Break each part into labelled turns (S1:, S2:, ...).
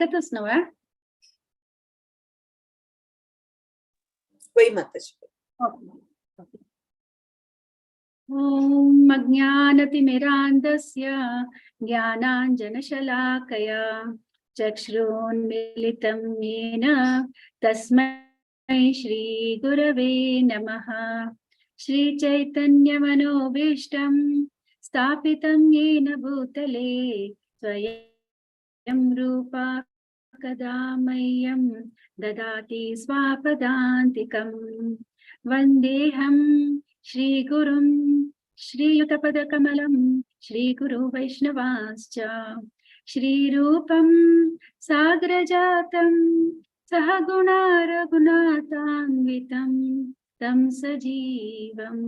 S1: आयकतच नव्हे?
S2: वय माताजी.
S1: ॐ अज्ञानतिमिरान्धस्य ज्ञानाञ्जनशलाकया चक्षुरुन्मीलितं येन तस्मै श्रीगुरवे नमः. श्रीचैतन्यमनोभीष्टं स्थापितं येन भूतले स्वयं रूपा कदा मह्यं ददाति स्वापदान्तिकं. वन्देऽहं श्रीगुरुं श्रीयुतपदकमलं श्रीगुरु वैष्णवांश्च. श्रीरूपं साग्रजातं सहगुणा रघुनाथान्वितं तं सजीवं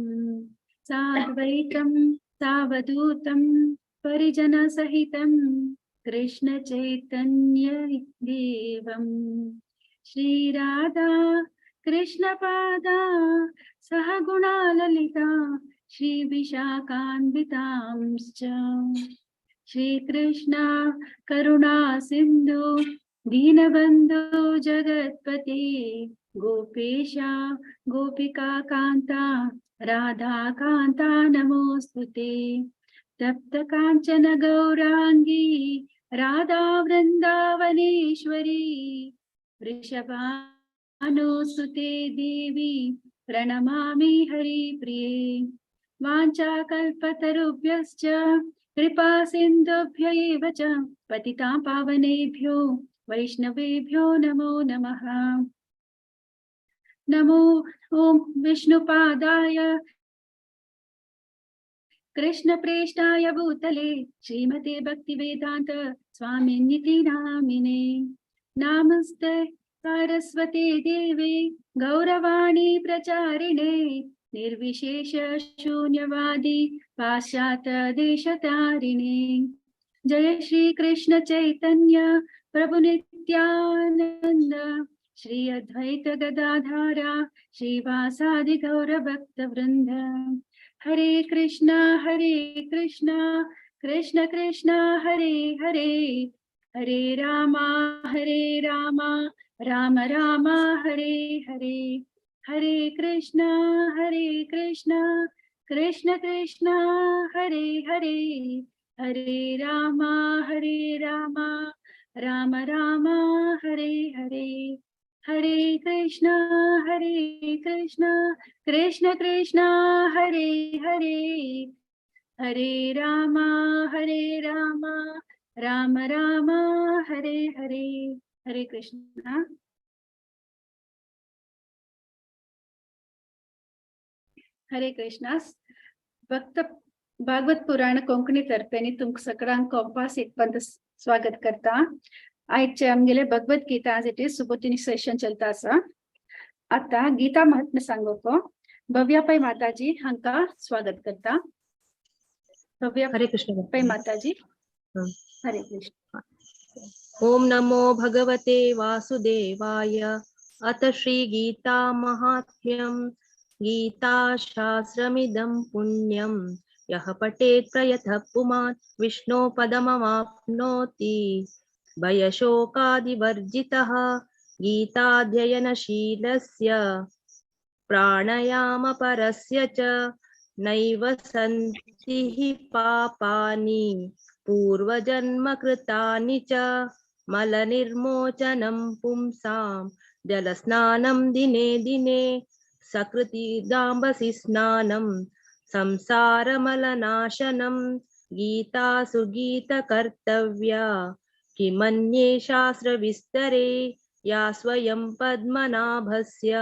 S1: साद्वैतं सावधूतं परिजनसहितं कृष्ण चैतन्य देवं. श्रीराधा कृष्णपादा सहगुणा ललिता श्रीविशाखान्वितांश्च. श्रीकृष्ण करुणा सिंधु दीनबंधु जगत्पते गोपेशा गोपिका कांता राधा कांता नमोस्तुते. तप्त कांचन गौरांगी राधा वृंदावनेश्वरी वृषभानुसुते देवी प्रणमामि हरिप्रिये. वाञ्छाकल्पतरुभ्यश्च कृपा सिन्धुभ्य एव च पतितां पावनेभ्यो वैष्णवेभ्यो नमो नमः. नमो ॐ विष्णुपादाय कृष्णप्रेष्ठाय भूतले श्रीमते भक्तिवेदान्त स्वामिनिति नामिने. नमस्ते सरस्वती देवी गौरवाणी प्रचारिणे निर्विशेष शून्यवादी पाश्चात्य देशतारिणे. जय श्री कृष्ण चैतन्य प्रभु नित्यानंद श्री अद्वैत गदाधारा श्रीवासादि गौर भक्त वृंद. हरे कृष्णा कृष्ण कृष्ण हरे हरे, हरे रामा राम राम हरे हरे. हरे कृष्णा कृष्ण कृष्ण हरे हरे, हरे रामा राम राम हरे हरे. हरे कृष्णा कृष्ण कृष्ण हरे हरे, हरे रामा राम राम हरे हरे. हरे कृष्णा. हरे कृष्णा. भक्त भागवत पुराण कोंकणी तर्फे तुमक सगळ्यांक कोपास एक स्वागत करता. आयचे आमगेले भगवत गीता आज it सुबोधिनी सेशन चलता आसा. आता गीता महात्म्य सांगोको भव्या पै माताजी हांका स्वागत करता. भव्या
S3: हरे कृष्ण
S1: पै माताजी. हरे कृष्ण.
S3: ओम नमो भगवते वासुदेवाय. अथ श्री गीता महात्म्यं. गीता शास्त्रमिदं पुण्यं यः पठेत् प्रयतः पुमान् विष्णो पदमवाप्नोति भयशोकादिवर्जितः. गीताध्ययनशीलस्य प्राणायामपरस्य च नैव सन्ति हि पापानि पूर्वजन्मकृतानि च. मलनिर्मोचनं पुंसां जलस्नानं दिने दिने सकृतिदाम्बसि स्नानं संसारमलनाशनं. गीता सुगीतकर्तव्या किमन्ये शास्त्रविस्तरे या स्वयं पद्मनाभस्य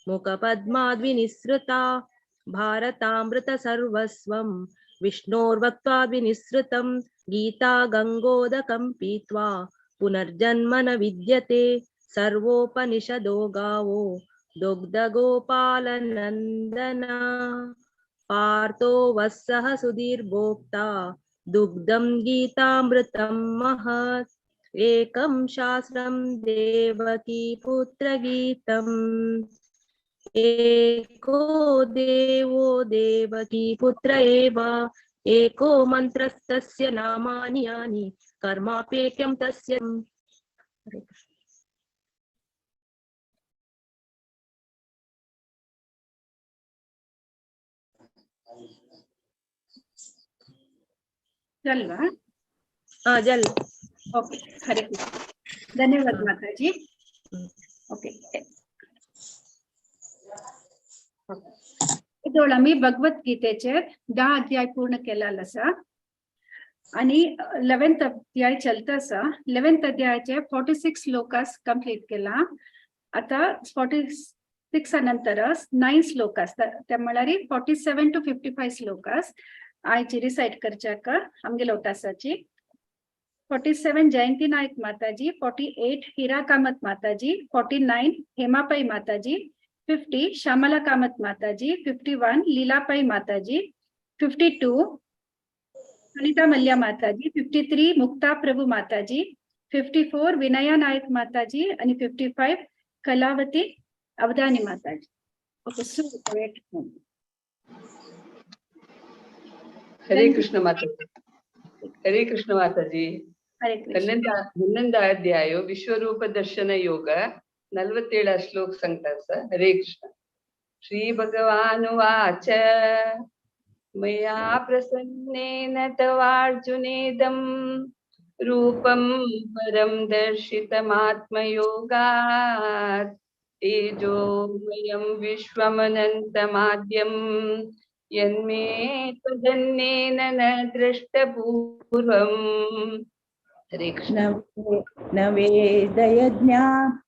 S3: मुखपद्माद्विनिसृता. भारतामृतसर्वस्वं विष्णोर्वक्त्वाद्विनिसृतं. गीता गङ्गोदकं पीत्वा पुनर्जन्म न विद्यते. सर्वोपनिषदो गावो दुग्धगोपालनन्दन. पार्थो वत्सः सुधीर्भोक्ता दुग्धं गीतामृतं महत्. एकं शास्त्रं देवकी पुत्रगीतम्. एको देवो देवकी पुत्र एव. एको मन्त्रस्तस्य नामानि यानि कर्मापेक्यं तस्य. हरे कृष्ण.
S1: चलवा.
S3: हा जल.
S1: ओके, हरे कृष्ण. धन्यवाद माताजी. ओके, हेदोळ आमी भगवत गीतेचे 10 अध्याय पूर्ण केलेलो आसा आणि 11th अध्याय चलता आसा. 11th अध्यायाचे 46 श्लोकास कंप्लीट केला. आता 46 नंतरच 9 श्लोकास, ते म्हळ्यार 47 टू 55 श्लोकास आयची रिसायट करच्याक आमगेले उटासाची. 47 जयंती नायक माताजी, 48 हिरा कामत माताजी, 49 हेमापाई माताजी, 50 श्यामला कामत माताजी, 51 लीलापाई माताजी, 52 सुनीता मल्ल्या माताजी, 53 मुक्ता प्रभु माताजी, 54 विनया नायक माताजी आणि 55 कलावती अवधानी माताजी. ओके, सुरू.
S2: हरे कृष्ण माताजी. हरे कृष्ण माताजी.
S1: हरे कृष्ण.
S2: 11 अध्याय विश्वरूप दर्शन योग 47 श्लोक सांगता. हरे कृष्ण. श्री भगवानुवाच मया प्रसन्नेन तवार्जुनेदं रूपं परं दर्शितमात्मयोगात् तेजोमयं विश्वमनन्तमाद्यं यन्मे त्वदन्येन न दृष्टपूर्वम्. हरे कृष्ण.
S4: न वेदयज्ञा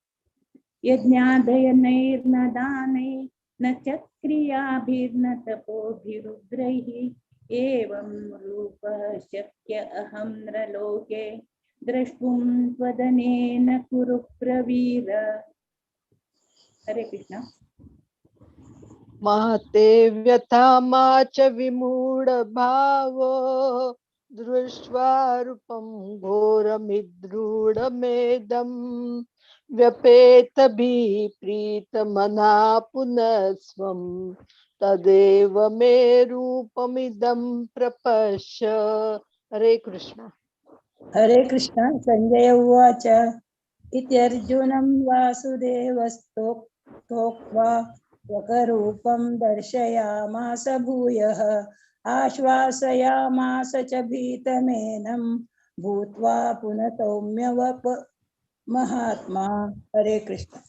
S4: यज्ञादयनैर्न दानैः न च क्रियाभिर्न तपोभिरुग्रैः एवं रूपः शक्य अहं नृलोके द्रष्टुं त्वदनेन कुरु प्रवीर. हरे कृष्ण.
S5: महते व्यथा मा च विमूढ भावो दृष्ट्वा रूपं घोरमिद्रूढमेदं व्यपेत भीप्रीतमना पुनस्वं तदेव मे रूपमिदं प्रपश्य. हरे कृष्ण.
S6: हरे कृष्ण. संजय उवाच इत्यर्जुनं वासुदेवस्तोक्त्वा स्वकरूपं दर्शयामास भूयः आश्वासयामास च भीतमेनं भूत्वा पुनः सौम्यवप महात्मा. हरे कृष्ण.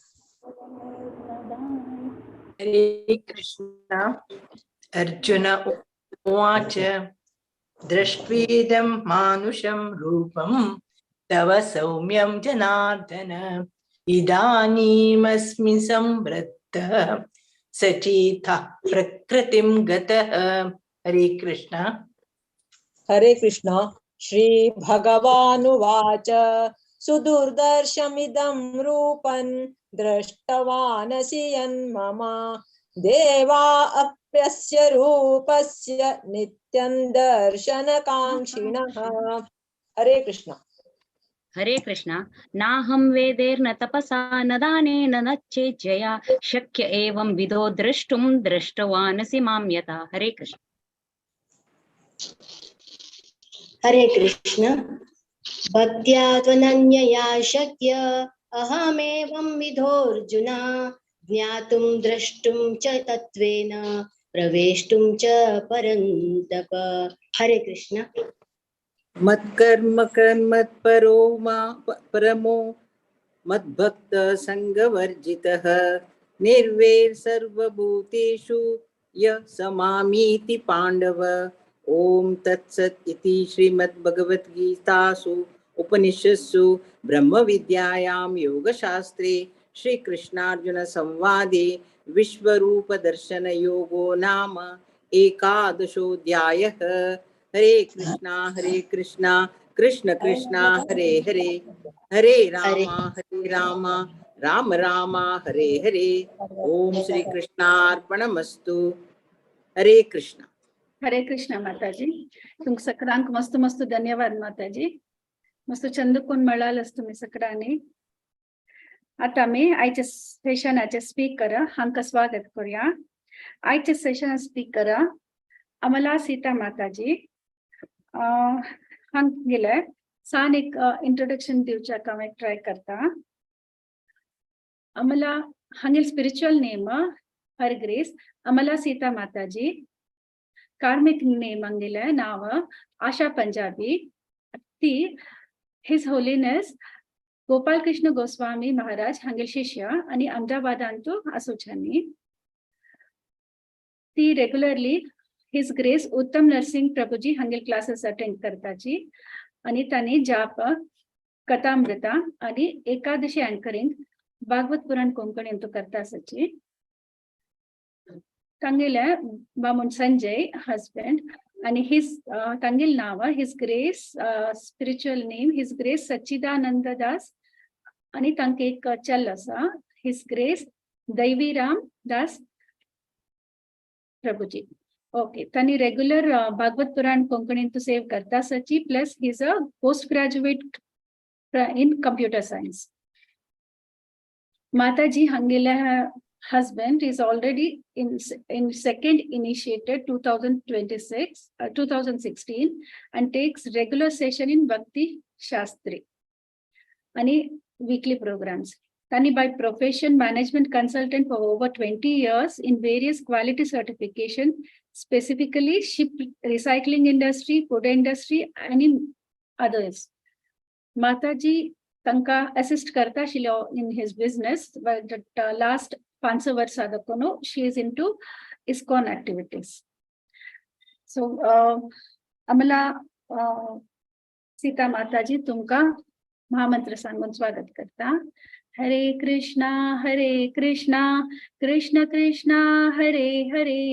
S7: हरे कृष्ण. अर्जुन उवाच दृष्ट्वेदं मानुषं रूपं तव सौम्यं जनार्दन इदानीमस्मि संवृत्तः सचेतः प्रकृतिं गतः. हरे कृष्ण.
S8: हरे कृष्ण. श्री भगवानुवाच सुदुर्दर्शमिदं रूपं दृष्टवानसि यन्मम देवा अप्यस्य रूपस्य नित्यं दर्शनकाङ्क्षिणः. हरे कृष्ण.
S9: हरे कृष्ण. नाहं वेदैर्न तपसा न दानेन न चेज्जया शक्य एवं विदो द्रष्टुं दृष्टवानसि मां यथा. हरे कृष्ण.
S10: हरे कृष्ण. भक्त्या त्वनन्यया शक्य अहमेवं विधोऽर्जुन ज्ञातुं द्रष्टुं च तत्त्वेन प्रवेष्टुं च परन्तप. हरे कृष्ण.
S11: मत्कर्म कर्मत्परो मा परमो मद्भक्त संगवर्जितः निर्वैर सर्वभूतेषु य समामीति पांडव. ओम तत्सत् इति श्रीमद्भगवद्गीतासु उपनिषत्सु ब्रह्मविद्यायां योगशास्त्रे श्रीकृष्णार्जुन संवादे विश्वरूप दर्शन योगो नाम एकादशोऽध्यायः. हरे कृष्णा कृष्ण कृष्णा हरे हरे, हरे रामा राम रामा हरे हरे. ओम श्री कृष्णार्पणमस्तु. हरे कृष्ण.
S1: हरे कृष्ण माताजी. तुमक सगळ्यांक मस्त मस्त धन्यवाद माताजी. मस्त चंद कोण मिळालंच तुम्ही सगळ्यांनी. आता आमी आयच्या सेशनाचे स्पीकर हांकां स्वागत करूया. आयच्या सेशन स्पीकर अमला सीता माताजी. हांगेले सान एक इंट्रोडक्शन दिवच्याक हांव एक ट्राय करता. अमला हांगेल spiritual name her grace Amala Sita Mataji. Karmic name हांगेले नांव आशा पंजाबी. ती his holiness Gopal Krishna Goswami Maharaj हांगेल शिष्य आणि अहमदाबादांतू आसूच्यानी. ती रेग्युलरली his grace उत्तम नरसिंग प्रभुजी हांगेल क्लासेस अटेंड करताची आणि तांणी जाप, कथामृता आणि एकादशी अँकरिंग भागवत पुराण कोंकणींतू करता आसाची. तांगेले बामूण संजय हजबंड आणि his तांगेल नाव his grace spiritual name his grace Sachidanand Das आणि तांकां एक चल आसा, his grace दैवीराम दास प्रभुजी. ओके, तांणी रेग्युलर भागवत पुराण कोंकणींत सेव करता आसाची, plus he's a post graduate in computer science. Mataji हांगेल्या husband is already in second initiated 2026 2016 and takes regular session in Bhakti Shastri आणि weekly programs. Tani by profession management consultant for over 20 years in various quality certification, specifically ship recycling industry, food industry, and in others. Mataji tanka assist करता आशिल्लो in his business, but last 5 वर्सां दाखोवन she is into ISKCON activities. So Amala Sita Mataji तुमका महामंत्र सांगून स्वागत करता. हरे कृष्णा हरे कृष्णा कृष्ण कृष्णा हरे हरे,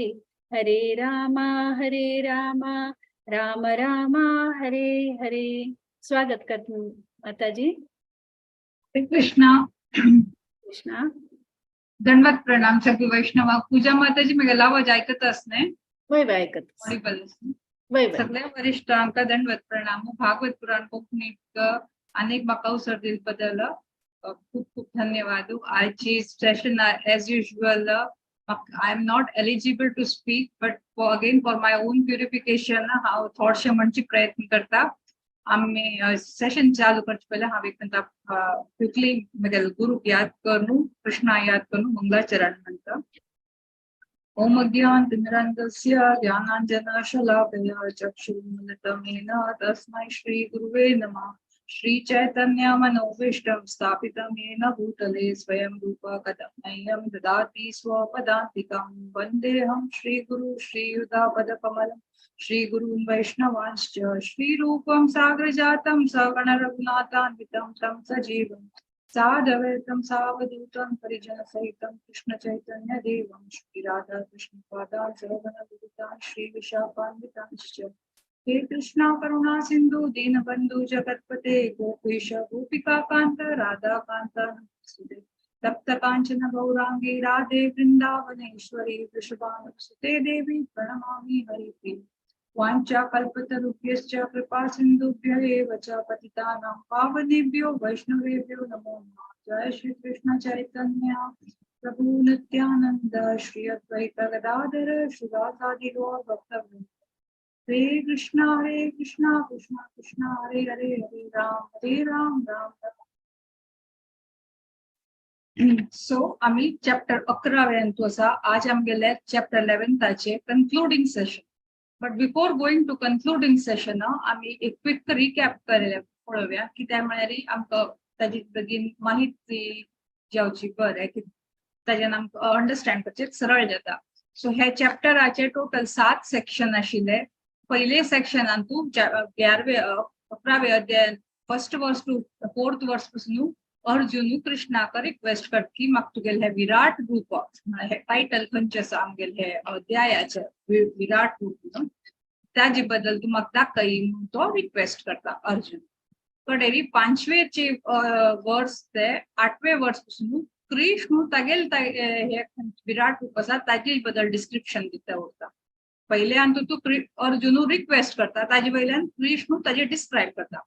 S1: हरे रामा हरे रामा राम रामा हरे हरे. स्वागत करता माताजी.
S12: हरे कृष्णा.
S1: कृष्णा.
S12: दंडवत प्रणाम सगळी वैष्णवा. पूजा माताजी, म्हगेलो आवाज आयकत आस न्ही?
S1: वय वय, आयकत.
S12: ऑडिबल?
S1: वय वय.
S12: सगळ्या वरिष्ठांका दंडवत प्रणाम. भागवत पुराण कोकणीक अनेक म्हाका अवसर दिल बद्दल खूप खूप धन्यवाद. आजची session, as usual, I am not eligible to speak, but again, for my own purification हांव थोडशें म्हणचे प्रयत्न करता. आमी सेशन चालू करचे पयलीं हांव एक म्हणटा, क्विकली म्हगेले गुरूक याद करून, कृष्णा याद करून मंगलाचरण म्हणटा. ॐ अज्ञानतिमिरान्धस्य ज्ञानाञ्जनशलाकया चक्षुरुन्मीलितं येन तस्मै श्रीगुरुवे नमः. श्रीचैतन्यमनोभीष्टं स्थापितं येन भूतले स्वयं रूप कदा मह्यं ददाति स्वपदान्तिकं. वन्देऽहं श्रीगुरु श्रीयुतापदकमलं श्रीगुरून् वैष्णवांश्च. श्रीरूपं सागरजातं सगण रघुनाथान्वितं तं सजीवं साद्वैतं सावधूतं परिजनसहितं कृष्ण चैतन्य देवं. श्रीराधा कृष्णपादान् सहगण श्रीविशाखान्वितांश्च. हे कृष्णा करुणा सिंधु दीनबंधु जगत्पते, गोपेश गोपिका कांत राधा कांत नमोस्तुते. तप्त कांचन गौरांगी राधे वृंदावनेश्वरी, वृषभानुसुते देवी प्रणमामि हरिप्रिये. वाञ्छा कल्पतरुभ्यश्च कृपा सिन्धुभ्य एव च पतितानां पावनेभ्यो वैष्णवेभ्यो नमो नमः. जय श्री कृष्ण चैतन्य प्रभु नित्यानंद श्री अद्वैत गदाधर श्रीवासादि गौर भक्तवृंद. हरे कृष्णा कृष्णा कृष्णा हरे हरे, हरे राम राम राम. सो आम्ही चॅप्टर 11 वेंतू आसा. आज आमगेले chapter 11थाचे concluding session, but before going to concluding session आमी एक क्विक रिकॅप पळोवया. कित्याक म्हळ्यार आमकां ताजी बेगीन माहिती जावची बरें की ताज्यान आमकां अंडरस्टँड करचें सरळ जाता. सो ह्या चॅप्टराचे टोटल सात सेक्शन आशिल्ले. पयले सेक्शनान तूं 11वे 11वे अध्याय first verse to fourth verse पासून अर्जुन कृष्णाक रिक्वेस्ट करता की म्हाका तुगेले हे विराट रूप, हे टायटल खंयचें आसा आमगेले हे अध्यायाचे, विराट रूप न्हू, ताजे बद्दल तूं म्हाका दाखय म्हणून तो रिक्वेस्ट करता अर्जुन. कडेरी पांचवेचे वर्स ते आठवे वर्स पासून कृष्ण तागेल हे विराट रूप आसा ताजे बद्दल डिस्क्रिप्शन दिता उरता. पयल्यान तूं अर्जुन रिक्वेस्ट करता, ताजे वयल्यान कृष्ण ताजे डिस्क्रायब करता.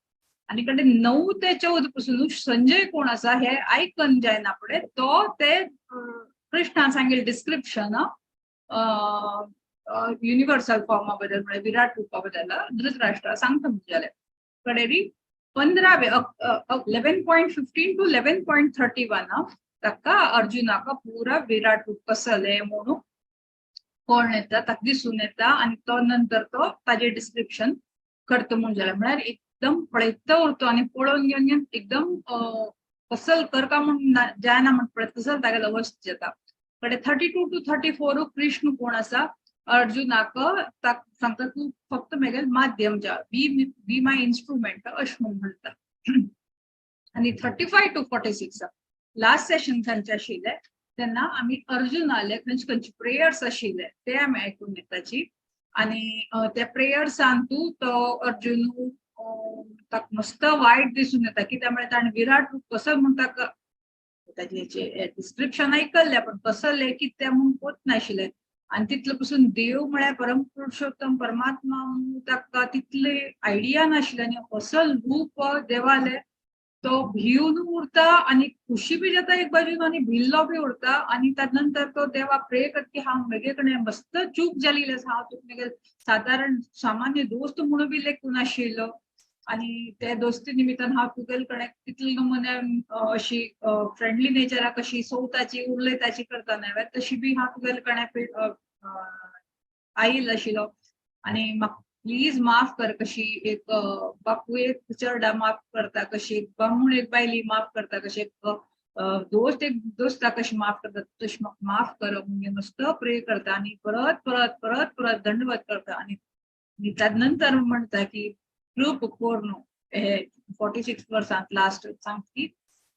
S12: आनी कडेन 9 ते 14 पासून संजय कोण आसा हे आयकन जायना फुडें तो ते कृष्णान सांगेल डिस्क्रिप्शन युनिवर्सल फॉर्मा बद्दल, म्हळ्यार विराट रुपा बद्दल धृतराष्ट्रा सांगता. म्हणजे कडेरी 15वे 11.15 टू 11.31 ताका अर्जुनाक पुरा विराट रूप कसले म्हणून कळून येता, ताका दिसून येता आनी तो नंतर तो ताजे डिस्क्रिप्शन करता म्हूण जालें. म्हळ्यार एकदम पळयता उरतो आनी पळोवन घेवन घेवन एकदम कसल करका म्हूण जायना म्हण पळयता तसल तागेलो अवस्था जाता. कडे 32 टू 34 कृष्ण कोण आसा अर्जुनाक सांगता तूं फक्त मेगेल माध्यम जा, बी my instrument अशें म्हूण म्हणटा. आनी 35 टू 46 लास्ट सेशन तांचे आशिल्ले तेन्ना आमी अर्जुनाले खंयचे खंयचे प्रेयर्स आशिल्ले ते आमी आयकून घेताची. आनी त्या प्रेयर्सान तूं तो अर्जुन ताका मस्त वायट दिसून येता कित्याक म्हळ्यार ताणें विराट रूप कसो म्हूण ताका ताजें डिस्क्रिप्शन आयकल्लें पण कसलें कितें म्हूण कोत नाशिल्लें. आनी तितले पसून देव म्हळ्यार परमपुरुषोत्तम परमात्मा म्हणून ताका तितले आयडिया नाशिल्ले आनी असल रूप देवाले तो भिवन उरता आनी खुशी बी जाता एक बाजून आनी भिल्लो बी उरता. आनी ताजे नंतर तो देवा प्रे करता की हांव म्हजे कडेन मस्त चूक जाली आसा, हांव तुका म्हगे सादारण सामान्य दोस्त म्हणून बी लेखून नाशिल्लो आनी त्या दोस्ती निमित्तान हांव तुगेले कडेन तितले नमुने अशी फ्रेंडली नेचराक कशी सोवताची उलयताची करता न्हय तशी बी हांव तुगेले कडेन आयल आशिल्लो आनी म्हाका प्लीज माफ कर. कशी एक बापूय एक चेरडा माफ करता, कशी एक बामूण एक बायली माफ करता, कशी एक दोस्त एक दोस्ताक कशी माफ करता तशी म्हाका माफ कर म्हणजे मस्त प्रे करता आनी परत परत परत परत दंडवत करता. आनी ताजे नंतर म्हणटा की कृप कोर्नो हे 46 वर्सांत लास्ट सांगता की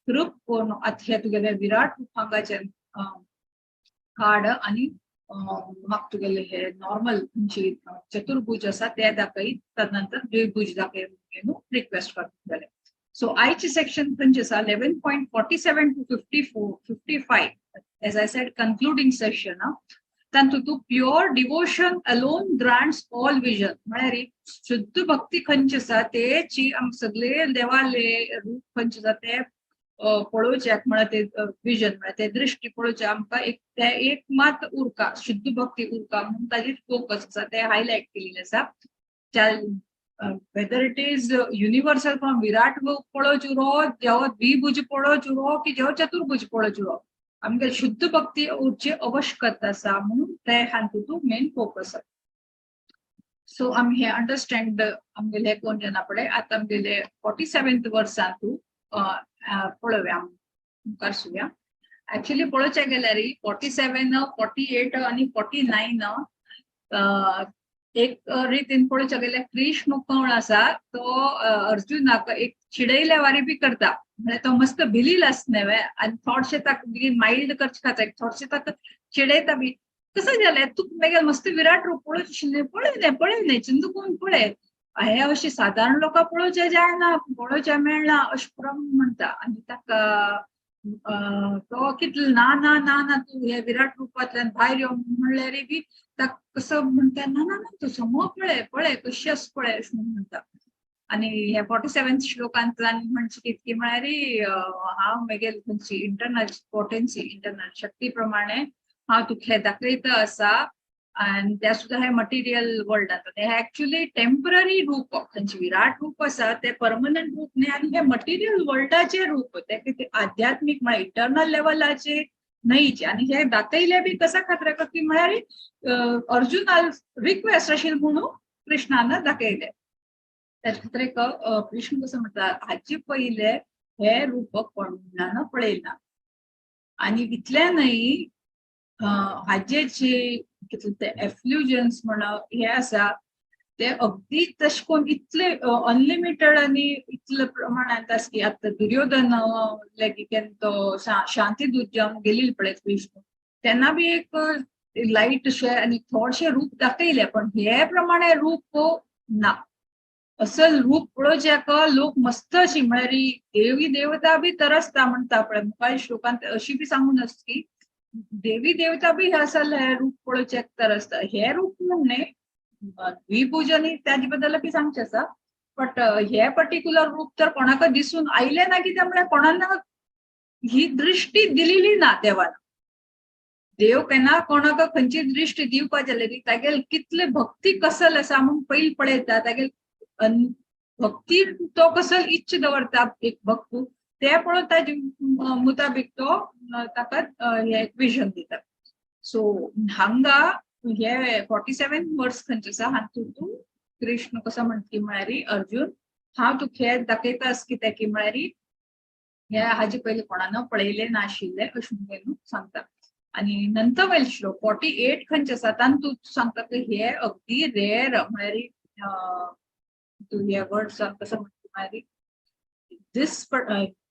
S12: कृप कोर्नो आतां हे तुगेले विराट रूप हांगाच्यान काड आनी म्हाका तुगेले हे नॉर्मल खंयची चतुर्भुज आसा ते दाखय, तदनंतर द्विभुज दाखय न्हू रिक्वेस्ट करता जालें. सो आयचे सेक्शन खंयचे आसा 11.47 to 54 55 as I said concluding session. तातूंत तूं pure devotion alone grants all vision म्हळ्यार शुद्ध भक्ती खंयची आसा तेची आमकां सगळे देवाले रूप खंयचे आसा ते पळोवच्याक म्हळ्यार ते विजन म्हळ्यार ते दृश्टी पळोवच्या आमकां एक ते एक मात उरका शुद्ध भक्ती उरका म्हणून ताजेर फोकस आसा ते हायलायट केलेले आसा. Whether it is universal from Virat पळोवच उरो, जेव्हा द्विभुज पळोवच उरो की जेव्हा चतुर्भुज पळोवच उरो, आमगे शुद्ध भक्ती उरची आवश्यकता आसा म्हणून ते हातूंत मेन फोकस आसा. सो आमी हे अंडरस्टँड आमगेले कोण जाणा पळय आतां आमगेले 47th वर्सांतू पळोवया मुखार सुया. एक्चुअली पळोवच्या गेल्यार 47, 48 आनी 49 एक रितीन पळोवच्या गेल्यार कृष्ण कोण आसा तो अर्जुनाक एक चिडयल्या वारी बी करता म्हळ्यार तो मस्त भिलील आसता न्हय आनी थोडशें ताका बेगीन मायल्ड करचें खाता थोडशें ताका चिडयता बी. कसं जालें तुका मागीर मस्त विराट रूप पळोवचें पळय न्हय पळय न्हय चिंतून पळय हे अशें सादारण लोकां पळोवचें जायना पळोवचें मेळना अशें पुरो म्हणटा. आनी ताका तो कितलो ना ना ना ना तूं हे विराट रुपांतल्यान भायर यो म्हणल्यार बी ताका कसो म्हणटा ना ना ना तूं समो पळय पळय कशी आसा पळय अशें म्हणून म्हणटा. आनी हे 47th श्लोकांतल्यान म्हणचे कितकी म्हळ्यार हांव म्हगेले खंयची इंटरनल पोटेन्सी इंटरनल शक्ती प्रमाणे हांव तुका हें दाखयता आसा आनी त्या सुद्दां हे मटिरियल वर्ल्डांत हे एक्चुअली टेम्पररी रूप खंयचे विराट रूप आसा ते परमनंट रूप न्ही आनी हे मटिरियल वर्ल्डाचे रूप ते कितें आध्यात्मीक म्हळ्यार इटर्नल लेवलाचे न्हयचे. आनी हे दाखयले बी कसा खातीर की म्हळ्यार अर्जुना रिक्वेस्ट आशिल्ली म्हणून कृष्णान दाखयले. त्याच्या खातीर एक कृष्ण कसो म्हणटा हाचे पयले हे रूप कोणान पळयना आनी इतलें न्हय हाजे जे कितले ते एफ्ल्युजन्स म्हण हे आसा ते अगदी तशें करून इतले अनलिमिटेड आनी इतले प्रमाणांत आसा की आतां दुर्योधन लेगीत केन्ना तो शांती दूत जावन गेली पळय कृष्ण तेन्ना बी एक लायट शे आनी थोडशें रूप दाखयलें पण हे प्रमाणे रूप ना. असल रूप पळोवच्याक लोक मस्त अशी म्हळ्यार देवी देवता बी तरसता म्हणटा पळय मुखार श्लोकांत अशी बी सांगून आसा की देवी देवता बी असल हे रूप पळोवच्याक तरसता. हे रूप म्हूण न्हय द्विभुज आनी ताजे बद्दल बी सांगचें आसा बट हे पर्टिक्युलर रूप तर कोणाक दिसून आयलें ना कित्याक म्हळ्यार कोणाक ही दृश्टी दिलेली ना देवान. देव केन्ना कोणाक खंयची दृश्टी दिवपा जाल्यार तागेल कितले भक्ती कसल आसा म्हूण पयलीं पळयता, तागेल भक्ती तो कसो इच्छ दवरता एक भक्त ते पळोवन ताजे मुताबीक तो ताका हे विजन दिता. सो हांगा हे 47 वर्स खंयचे आसा हातूंत तूं कृष्ण कसो म्हणटा म्हळ्यार अर्जुन हांव तुका हे दाखयतास कित्याक की म्हळ्यार हे हाजे पयलीं कोणान पळयलें नाशिल्लें अशें म्हणून सांगता. आनी नंतर वयल श्लोक 48 खंयचे आसा तातूंत सांगता की हे अगदी रेर म्हळ्यार तूं हे वर्ड्स कसो म्हणटा म्हळ्यार this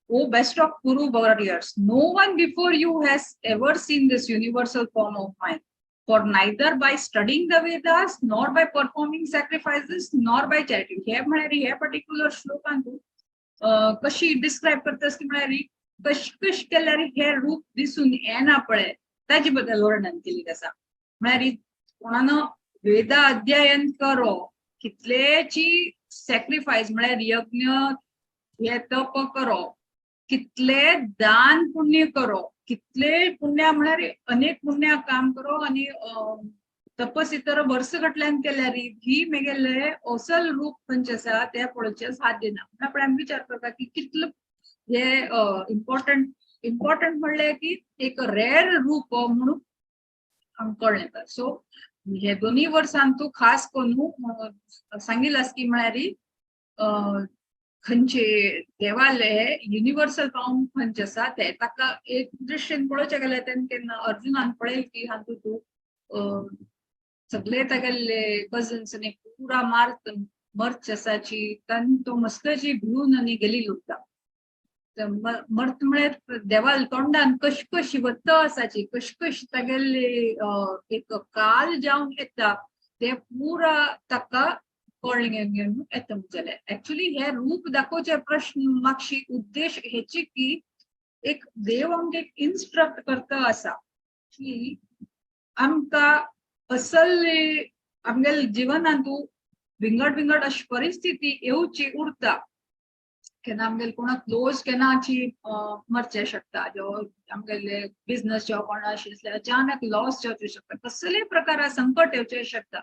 S12: O best of Kuru warriors, no one before you has ever seen this universal form of mine. For neither by studying the Vedas, nor by performing sacrifices, nor by charity. हे म्हळ्यार हे particular श्लोकान तूं कशी describe करतास की म्हळ्यार कश कश केल्यार हे रूप दिसून येना पळय ताजे बद्दल वर्णन केल्लें आसा. म्हळ्यार कोणान वेदा अध्ययन करो कितलेची सॅक्रिफायस म्हळ्यार यज्ञ हे तप करो कितले दान पुण्य करो कितले पुण्य म्हळ्यार अनेक पुण्य काम करो आनी तपस इतर वर्स गटल्यान केल्यार ही मेगेले असल रूप खंयचें आसा तें पळोवचें साध्य ना. म्हणून आपण आमी विचार करता की कितलो हे इम्पॉर्टंट इम्पॉर्टंट म्हणलें की एक रेर रूप म्हणून आमकां कळ्ळें येता. सो हे दोनूय वर्सान तूं खास करून सांगिल्लें आसा की म्हळ्यार खंयचे देवाले युनिवर्सल फॉर्म खंयचे आसा ते ताका एक दृश्टीन पळोवचें गेल्यार तेन्ना केन्ना अर्जुनान पळयल की हातूंत तूं सगळे तागेले कजन्स आनी पुरा मार्त मर्च आसाची तान तो मस्तची भिवन आनी गेली उरता. मर्त म्हळ्यार देवाल तोंडान कश कशी वत्त आसाची कश कश तागेले एक काल जावन येता ते पुरा ताका कळ्ळें घेवन येता जालें. एक्चुली हे रूप दाखोवचे प्रश्न मातशी उद्देश हेची की एक देव आमकां एक इन्स्ट्रक्ट करता आसा की आमकां असल आमगेले जिवनांतू विंगड विंगड अशी परिस्थिती येवची उरता केन्ना आमगेले कोणाक क्लोज केन्नाची मरचे शकता जो आमगेले बिजनस जो कोणा आशिल्ले अचानक लॉस जावचे शकता कसले प्रकार संकट येवचे शकता.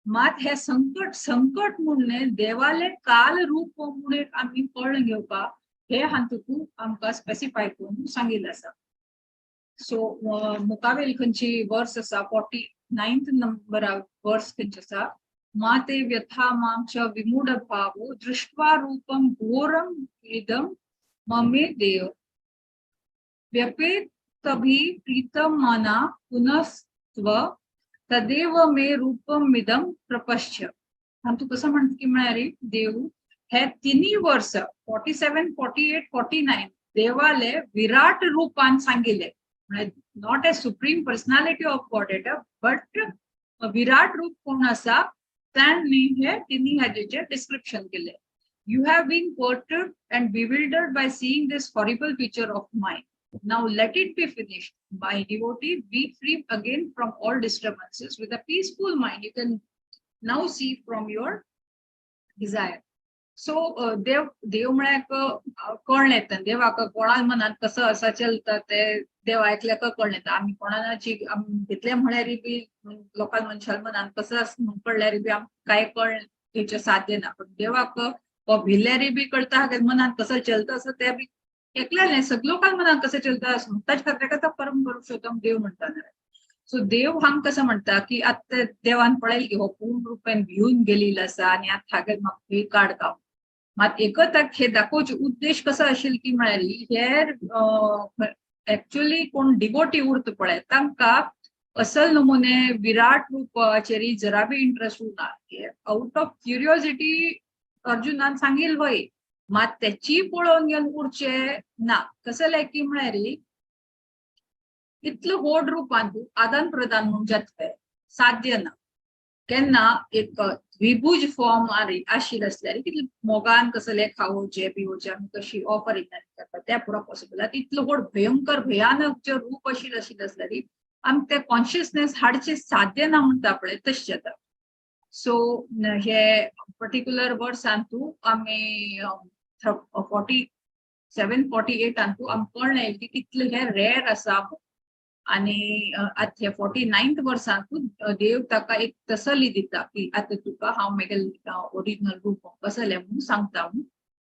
S12: मात हे संकट संकट म्हणून देवाले काल रूप म्हणून आमी कळ्ळें घेवपाक हे हातूंत आमकां स्पेसिफाय करून सांगिल्लें आसा. सो मुखावेल खंयची वर्स आसा 49th नंबरा वर्स खंयचे आसा माते व्यथा मां च विमूढ भावो दृष्ट्वा रूपम घोरम इदम ममे देव व्यपेत तभी प्रीतम माना पुनस्त्व तदेव मे रूपम इदम प्रपश्य. हातूंत कसो म्हणटा की म्हळ्यार देव हे तिन्ही वर्स 47 48 49 देवाले विराट रूपान सांगिल्ले म्हळ्यार not a supreme personality of God but Virat रूप कोण आसा तांणी हे तिन्ही हाजेचे डिस्क्रिप्शन केले. You have been perturbed and bewildered by seeing this horrible picture of mine. Now let it be finished. My devotee, be free again from all disturbances. With a peaceful mind, you can now see from your desire. So देव देव म्हळ्यार कळ्ळें येता देवाक कोणा मनांत कसो आसा चलता ते देव ऐकल्याक कळ्ळें येता. आमी कोणाची घेतले म्हळ्यार बी लोकां मनशां मनांत कसो आसा म्हूण कळ्ळ्यार बी आमकां कांय कळ तेचें साध्य ना. पण देवाक भिल्ल्यारी बी कळटा मनांत कसो चलता आसा ते बी एकल्याले सगळे लोकांक मनांत कसं चलता आसूं ताच्या खातीर ताका परम पुरुषोत्तम देव म्हणटा. सो देव हांग कसं म्हणटा की आतां देवान पळयल की हो पूर्ण रुपान भिवन गेलेलो आसा आनी आतां हागेर म्हाका खंय काडता. मात एकच हे दाखोवचे उद्देश कसो आशिल्लो की म्हळ्यार हे एक्चुअली कोण डिवोटी उरता पळय तांकां असल नमुने विराट रूपाचेर जरा बी इंट्रस्ट उरना. आउट ऑफ क्युरियोसिटी अर्जुनान सांगील वय मात त्याची पळोवन घेवन उरचे ना. कसं की म्हळ्यार इतलो व्हड रूपान आदान प्रदान म्हूण जातले साध्य ना. केन्ना एक द्विभुज फॉर्म आशिल्लें आसल्यार कितले मोगान कसले खावोवचें पिवोवचें आमी कशी ऑफरिंग करता तें पुरो पॉसिबल. आतां इतलो व्हड भयंकर भयानक जे रूप आशिल्लें आशिल्लें आसल्यार आमकां तें कॉन्शियसनेस हाडचें साध्य ना म्हणटा पळय तशें जाता. सो हे पर्टिक्युलर वर्सान तूं आमी 47 48 तूं आमकां कळ्ळें की कितलें हें रेर आसा. आनी आतां हे 49th वर्सांतूच देव ताका एक तसली दिता की आतां तुका हांव म्हगेलें ओरिजिनल रूप कसलें म्हणून सांगता म्हणून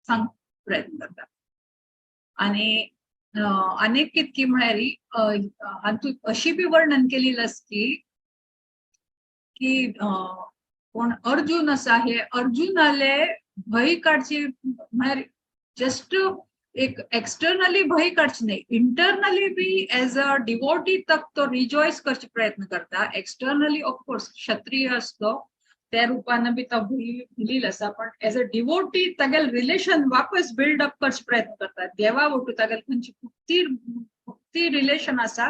S12: सांग प्रयत्न करता. आनी अनेक कितकी म्हळ्यार हातूंत अशी बी वर्णन केलेलं आसा की की कोण अर्जुन आसा, हे अर्जुनाले भंय काडची म्हळ्यार जस्ट एक एक्सटर्नली भंय काडची न्ही, internally be as a devotee तक तो रिजॉयस करचे प्रयत्न करता. एक्सटर्नली ऑफकोर्स क्षत्रिय आसलो त्या रुपान बी तो भिलील आसा, पण एज अ डिवोटी तागेले रिलेशन वापस बिल्ड अप करचे प्रयत्न करता. देवा वटू तागेले खंयची भक्ती भक्ती रिलेशन आसा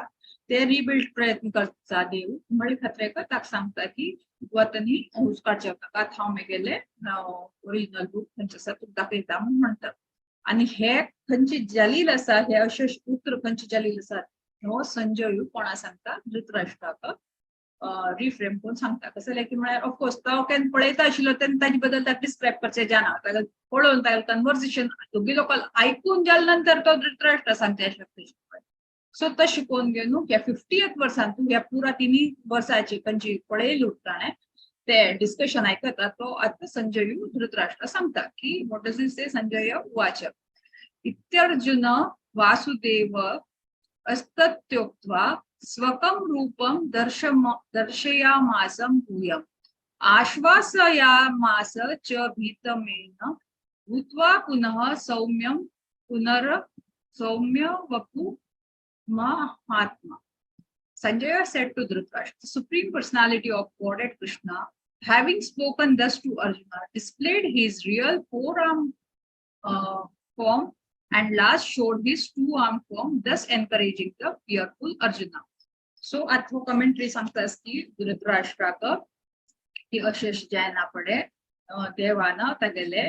S12: ते रिबिल्ड प्रयत्न करता देव. म्हळ्या खातीर ताका सांगता की तूं आतां न्ही हुस्काडचें नाका, हांव म्हगेलें ओरिजिनल रूप खंयचें आसा तुका दाखयता म्हूण म्हणटा. आनी हे खंयची जालील आसा, हे अशे उतर खंयचे जालील आसा, हो संजय कोणा सांगता, धृतराष्ट्राक रिफ्रेम करून सांगता. कसलें की म्हळ्यार ऑफकोर्स तो केन्ना पळयता आशिल्लो तेन्ना ताजे बद्दल ताका डिस्क्रायब करचें जाणा, ताका पळोवन तागेलें कन्वर्सेशन दोगी लोकांक आयकून जाले नंतर तो धृतराष्ट्र सांगता शकता. सो तो शिकोवन घेवन ह्या 50th वर्सान ह्या पुरा तिनी वर्साची खंयची पळयली ताणें ते डिस्कशन आयकता तो आतां संजय धृतराष्ट्र सांगता की what does he से, संजय उवाच इत्यर्जुन वासुदेव अस्तत्योक्त्वा स्वकं रूपं दर्शयामासं भूयम् आश्वासयामास च भीतमेन भूत्वा पुनः सौम्यं पुनर सौम्य Vapu Mahatma. Sanjaya said to Dhritarashtra, the Supreme Personality of Godhead Krishna, having spoken thus to Arjuna, displayed his real four-arm form and last showed his two-arm form, thus encouraging the fearful Arjuna. So, आतां commentary सांगता की धृतराष्ट्राक की अशें अशें जायना पडे देवान तागेले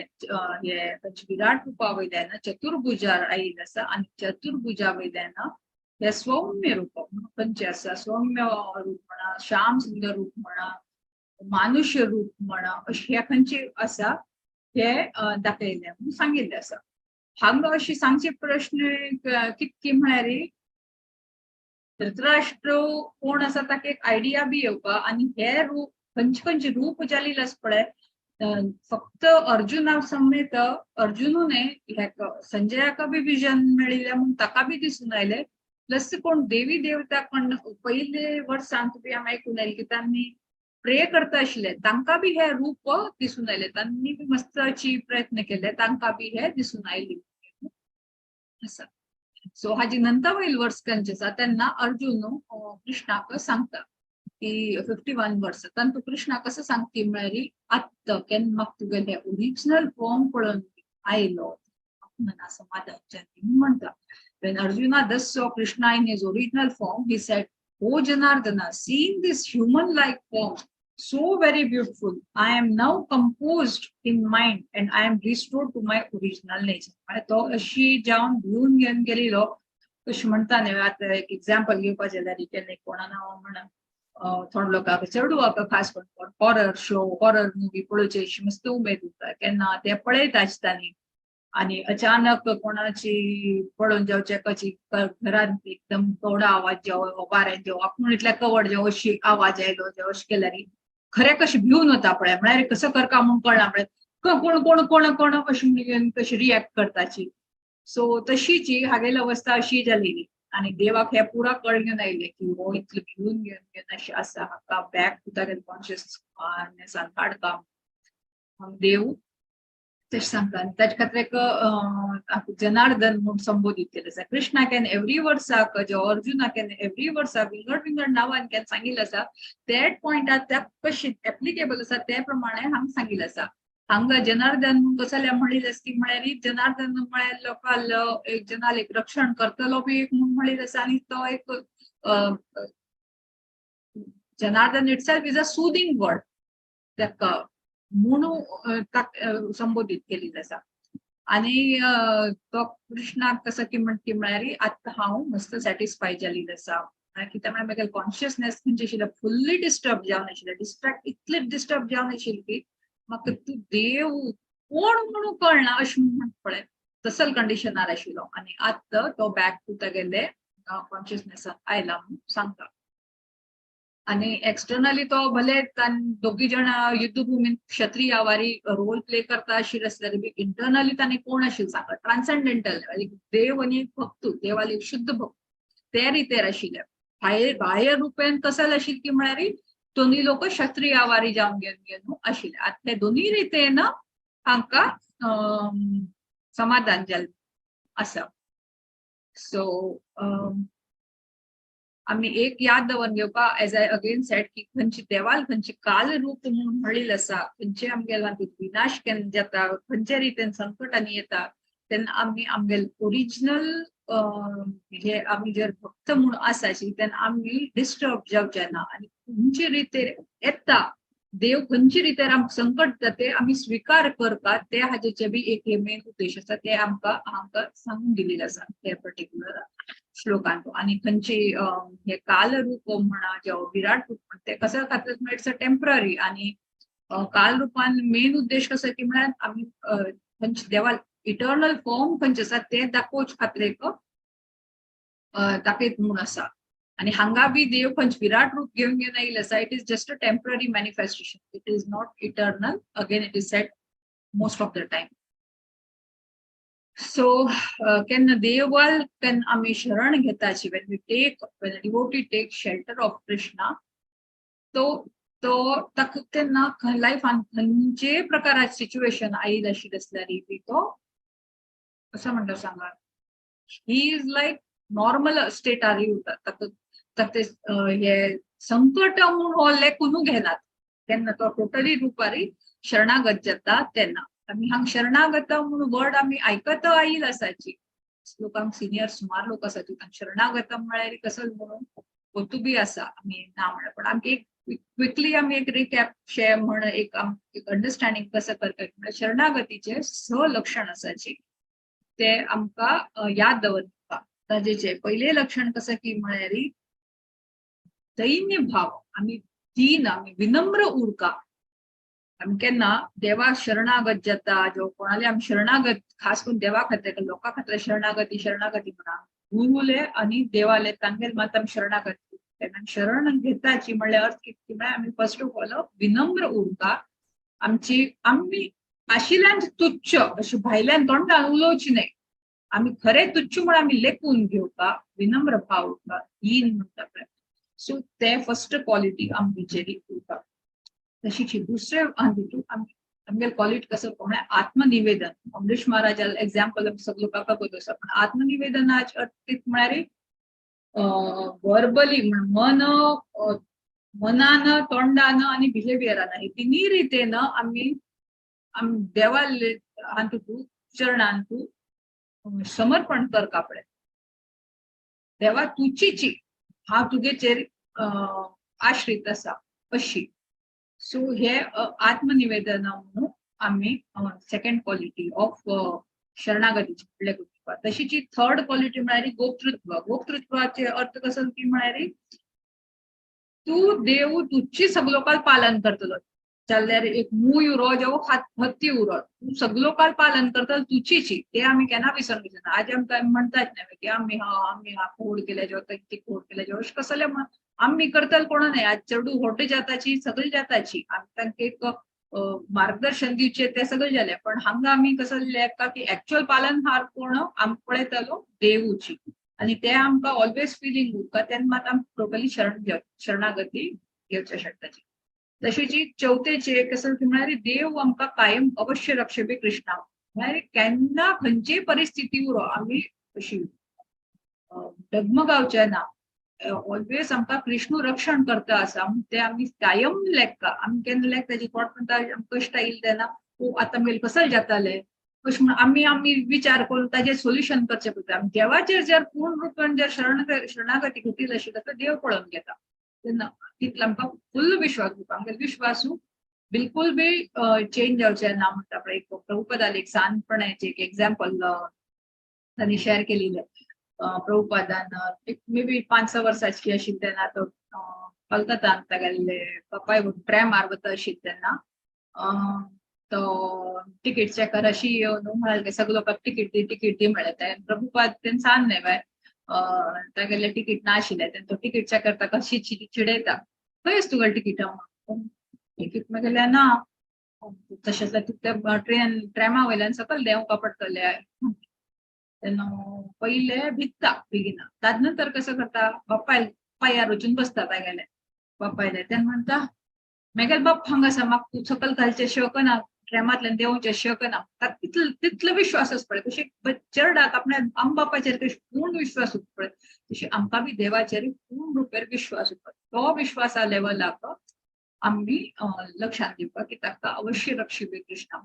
S12: हे विराट रुपा वयल्यान चतुर्भुजार आयिल्लें आसा आनी चतुर्भुजा वयल्यान हे सौम्य रूप खंयचें आसा, सौम्य रूप म्हणा, श्याम सुंदर रूप म्हणा, मानुष्य रूप म्हणा, अशें हे खंयचे आसा हे दाखयलें म्हणून सांगिल्लें आसा. हांगा अशी सांगचे प्रश्न कितकी म्हळ्यार धृतराष्ट्र कोण आसा ताका एक आयडिया बी येवपा आनी हे रूप खंयचे खंयचे रूप जालेले आसा पळय, फक्त अर्जुना समेत अर्जुनू न्हय हेका संजयाका बी विजन मेळिल्लें म्हूण ताका बी दिसून आयलें. प्लस कोण देवी देवता कोण पयले वर्सांत बी आमी आयकून आयलें की तांणी प्रे करता आशिल्ले, तांकां बी हे रूप दिसून आयले, तांणी बी मस्ताची प्रयत्न केले, तांकां बी हे दिसून आयले आसा. सो हाजी नंतर वयल वर्स खंयचे आसा तेन्ना अर्जुन कृष्णाक सांगता की 51 वर्स तांतू कृष्णा कसं सांगती म्हळ्यार आत्त केन्ना म्हाका तुगेलें ओरिजिनल फॉर्म पळोवन आयलो मना समाधान म्हणटा. When Arjuna thus saw Krishna in his original form, he said, O Janardana, seeing this human-like form, so very beautiful, I am now composed in mind and I am restored to my original nature. तो अशी जावन भिवन घेवन गेलेलो कशी म्हणटा न्ही, आतां एक एग्जाम्पल घेवपाचें जाल्यार केन्ना कोणा नांव म्हणा थोडे लोकांक चेडवाक खास करून हॉरर शो हॉरर मुवी पळोवची अशी मस्त उमेद उरता, केन्ना ते पळयता आसता न्ही आणि अचानक कोणाची पळोवन जावचे कशी घरांत एकदम कवडो आवाज जावं वाऱ्यान जावं आपूण इतल्या कवड जावं अशी आवाज आयलो जावं अशें केल्यार खरें कशें भिवन वता पळय, म्हळ्यार कसो करका म्हूण कळना पळय, कोण कोण कोण कोण अशें म्हणून कशी रिएक्ट करताची. सो तशीची हागेली अवस्था अशी जालेली आनी देवाक हे पुरा कळून आयलें की हो इतलो भिवन घेवन घेवन अशें आसा, हाका बॅक टू तागेले कॉन्शियसनेसान काडता देव तशें सांगता. आनी ताजे खातीर एक जनार्दन म्हूण संबोधीत केलें आसा. कृष्णा केन्ना एवरी वर्साक जो अर्जुना केन्ना एवरी वर्साक विंगड विंगड नांवान केन्ना सांगिल्लें आसा that पॉयंटार त्या कशी एप्लिकेबल आसा ते प्रमाणे हांगा सांगिल्लें आसा. हांगा जनार्दन म्हूण कसलें म्हणिल्लें आसा की म्हळ्यार जनार्दन म्हळ्यार लोकाल एक जनाल एक रक्षण करतलो बी एक म्हूण म्हणिल्लें आसा आनी तो एक Janardan itself is a soothing word ताका म्हणून संबोधीत केलेलें आसा. आनी तो कृष्णाक कसो की म्हणटा म्हळ्यार आतां हांव मस्त सॅटिस्फाय जाल्लें आसा, कित्याक म्हळ्यार म्हगेलें कॉन्शियसनेस खंयचें आशिल्लें फुल्ली डिस्टर्ब जावन आशिल्लें, डिस्ट्रॅक्ट इतलें डिस्टर्ब जावन आशिल्लें की म्हाका तूं देव कोण म्हणून कळना अशें म्हण पळय तसल कंडिशनार आशिल्लो. आनी आतां तो बॅक टू तागेले कॉन्शियसनेसान आयला म्हणून सांगता. आणि एक्सटर्नली तो भले दोगी जण युद्धभूमीन क्षत्रिय वारी रोल प्ले करता आशिल्ले आसल्यार बी इंटरनली ताणें कोण आशिल्लें सांगता, ट्रान्सेंडेंटल देव आनी भक्त, देवाली शुद्ध भक्त ते रितेर आशिल्ले. भायर बाह्य रुपेन कसल आशिल्ले की म्हळ्यार दोन्ही लोक क्षत्रिय वारी जावन घेवन घेवन आशिल्ले. आतां ते दोन्ही रितेन हांकां समाधान जाल्लें आसा. सो आमी एक याद दवर घेवपा, एज I again said की खंयची देवाल खंयची काल रूप म्हणून म्हणिल्लें आसा, खंयचे आमगेल्या विनाश केन्ना जाता, खंयचे रितीन संकटांनी येता, तेन्ना आमी आमगेले ओरिजिनल हे आमी जर भक्त म्हणून आसाची तेन्ना आमी डिस्टर्ब जावचे ना. आनी खंयचे रितेर येता देव, खंयचे रितेर आमकां संकट जाता आमी स्विकार करपाक, ते हाजेचे बी एक मेन उद्देश आसा, ते आमकां हांकां सांगून दिलेलें आसा हे पर्टिक्युलर श्लोकांत. आनी खंयची हे काल रूप म्हणा जावं विराट रूप म्हणा, ते कसो खातीर it's a temporary. आनी काल रुपान मेन उद्देश कसो की म्हळ्यार आमी खंयचे देवा इटर्नल फॉर्म खंयचे आसा ते दाखोवचे खातीर एक दाखयत म्हूण आसा. आनी हांगा बी देव खंयचे विराट रूप घेवन घेवन आयिल्ले आसा, it is just a temporary manifestation, it is not eternal. Again it is said most of the time. So केन्ना देवाल केन्ना आमी शरण घेताची, when we take, when a devotee take shelter of Krishna, तो तो ताका तेन्ना लायफान खंयचे प्रकाराचे सिच्युएशन आयिल्लें आशिल्लें आसल्यार बी तो कसो म्हणटा सांगा, he is like normal स्टेटार उरता. ताका ताका हे संकट म्हूण हो लेखून घेनात, तेन्ना तो टोटली रुपारी शरणागत जाता. तेन्ना आमी हांगा शरणागत म्हणून वर्ड आमी आयकत आयिल आसाची, लोकांक सिनियर सुमार लोक आसा तांकां शरणागत म्हळ्यार कसो म्हणून गोतू बी आसा, आमी ना म्हळ्यार. पण आमकां एक क्विकली आमी एक रिकॅप शे म्हण एक अंडरस्टँडिंग कसं करता म्हळ्यार शरणागतीचे स लक्षण आसाची ते आमकां याद दवरपा. ताजेचे पयले लक्षण कसं की म्हळ्यार दैन्य भाव, आमी दीन, आमी विनम्र उरका. आमी केन्ना देवा शरणागत जाता, जो कोणाले आमी शरणागत, खास करून देवा खातीर, लोकां खातीर शरणागती शरणागती म्हणा, गुरुले आनी देवाले तांगेल मात आमी शरणागत. तेन्ना शरण घेताची म्हणल्यार अर्थ कितें म्हळ्यार आमी फर्स्ट ऑफ ऑल विनम्र उरता. आमची आमी आशिल्ल्यान तुच्छ अशें भायल्यान तोंडान उलोवची न्हय, आमी खरें तुच्छ म्हण आमी लेखून घेवपा, विनम्र भाव उरता, दीन म्हणटा पळय. सो ते फर्स्ट क्वॉलिटी आमचेरी उरता. तशीच दुसरे तितून आमगेले क्वॉलिटी कसो म्हळ्यार आत्मनिवेदन. अमरीश महाराजा एग्जाम्पल सगळे लोकांक खबर आसा, पण आत्मनिवेदनाचे अर्थ म्हळ्यार वर्बली मन मनान तोंडान आनी बिहेवियरान हे तिन्ही रितेन आमी देवाले हातूंत चरणांतू समर्पण करका पळय. देवा तुचीची हांव तुगेचेर आश्रीत आसा अशी. सो हे आत्मनिवेदन म्हणून आमी सेकंड क्वॉलिटी ऑफ शरणागतीची म्हणले करता. तशीच थर्ड क्वॉलिटी म्हळ्यार गोप्तृत्व. गोप्तृत्वाचे अर्थ कसो की म्हळ्यार तूं देव तुची सगलो काल पालन करतलो, जाल्यार एक मूय उरो जावं हत्ती उरो, तूं सगलो काल पालन करतलो तुचीची, ते आमी केन्ना विसरूंक जायना. आज आमकां म्हणटात न्हय की आमी हा आमी हा खोड केल्या जेवता, ती खोड केल्या जेवता, अशें कसलें म्हण आमी करतले कोण न्हय. आज चेडूं होटे जाताची सगळी जाताची, आमी तांकां एक मार्गदर्शन दिवचें तें सगळें जालें, पण हांगा आमी कसो लेखता की एक्चुअल पालनहार कोण आमकां पळयतलो देवूची, आनी ते आमकां ऑलवेज फिलींग उरता, तेन्ना मात आमकां टोटली शरण घेव शरणागती घेवचें शकताची. तशीच चवथेचे कसं की म्हळ्यार देव आमकां कायम अवश्य रक्षपी कृष्णा, म्हळ्यार केन्ना खंयचीय परिस्थिती उरो आमी अशी डगमगावचे ना, ऑलवेज आमकां कृष्णू रक्षण करता आसा ते आमी कायम लेखता. आमी केन्ना लेखता ताजी कोण म्हणटा आमकां कश्ट आयिल्ले तेन्ना ओ आतां आमगेलें कसलें जातालें अशें म्हणून आमी आमी विचार करून ताजें सोल्युशन करचें पडटा. आमी देवाचेर जर पूर्ण रुपान जर शरणागती घेतली आशिल्ली जाल्यार देव पळोवन घेता, तेन्ना तितलो आमकां फुल्ल विश्वास उरता. आमगेलो विश्वासू बिलकुल बी चेंज जावचें ना म्हणटा पळय. एक प्रभुपदाले एक सानपणाचें एक एग्जाम्पल तांणी शेअर केलेलें. प्रभुपादान एक मे बी 5-6 वर्सांची आशिल्ली तेन्ना तो कलकत्तान तागेले बापाय ट्रॅमार वता आशिल्ले तेन्ना तो तिकीट चेकर अशी येवन म्हळ्यार सगळे लोकांक तिकीट दी तिकीट दी म्हळ्यार. तें प्रभुपाद तेन्ना सान न्हय बाय, तागेलें तिकीट ना आशिल्लें तेन्ना तो तिकीट चेकर ताका चिडयता, खंय आसा तुगेलें तिकीट? तिकीट मागेलें ना, तशें जाल्यार तुका ट्रेन ट्रॅमा वयल्यान सकयल देंवपा पडटलें. तेन्ना पयले भित्ता बेगिना, ताजे नंतर कसो करता, बापाय पांयार वचून बसता तागेले बापायले. तेन्ना म्हणटा मेगेले बाप हांगा आसा, म्हाका तूं सकयल घालचें शकना, ट्रॅमांतल्यान देंवचें शकना. ताका तितलो विश्वास आसा पळय. कशी चेरडाक आपल्या आमबापाचेर कशी पूर्ण विश्वास उरता पळय, तशी आमकां बी देवाचेर पूर्ण रुपेर विश्वास उरता. तो विश्वासा लेवलाक आमी लक्षात दिवपाक की ताका अवश्य रक्षिबी कृष्णा.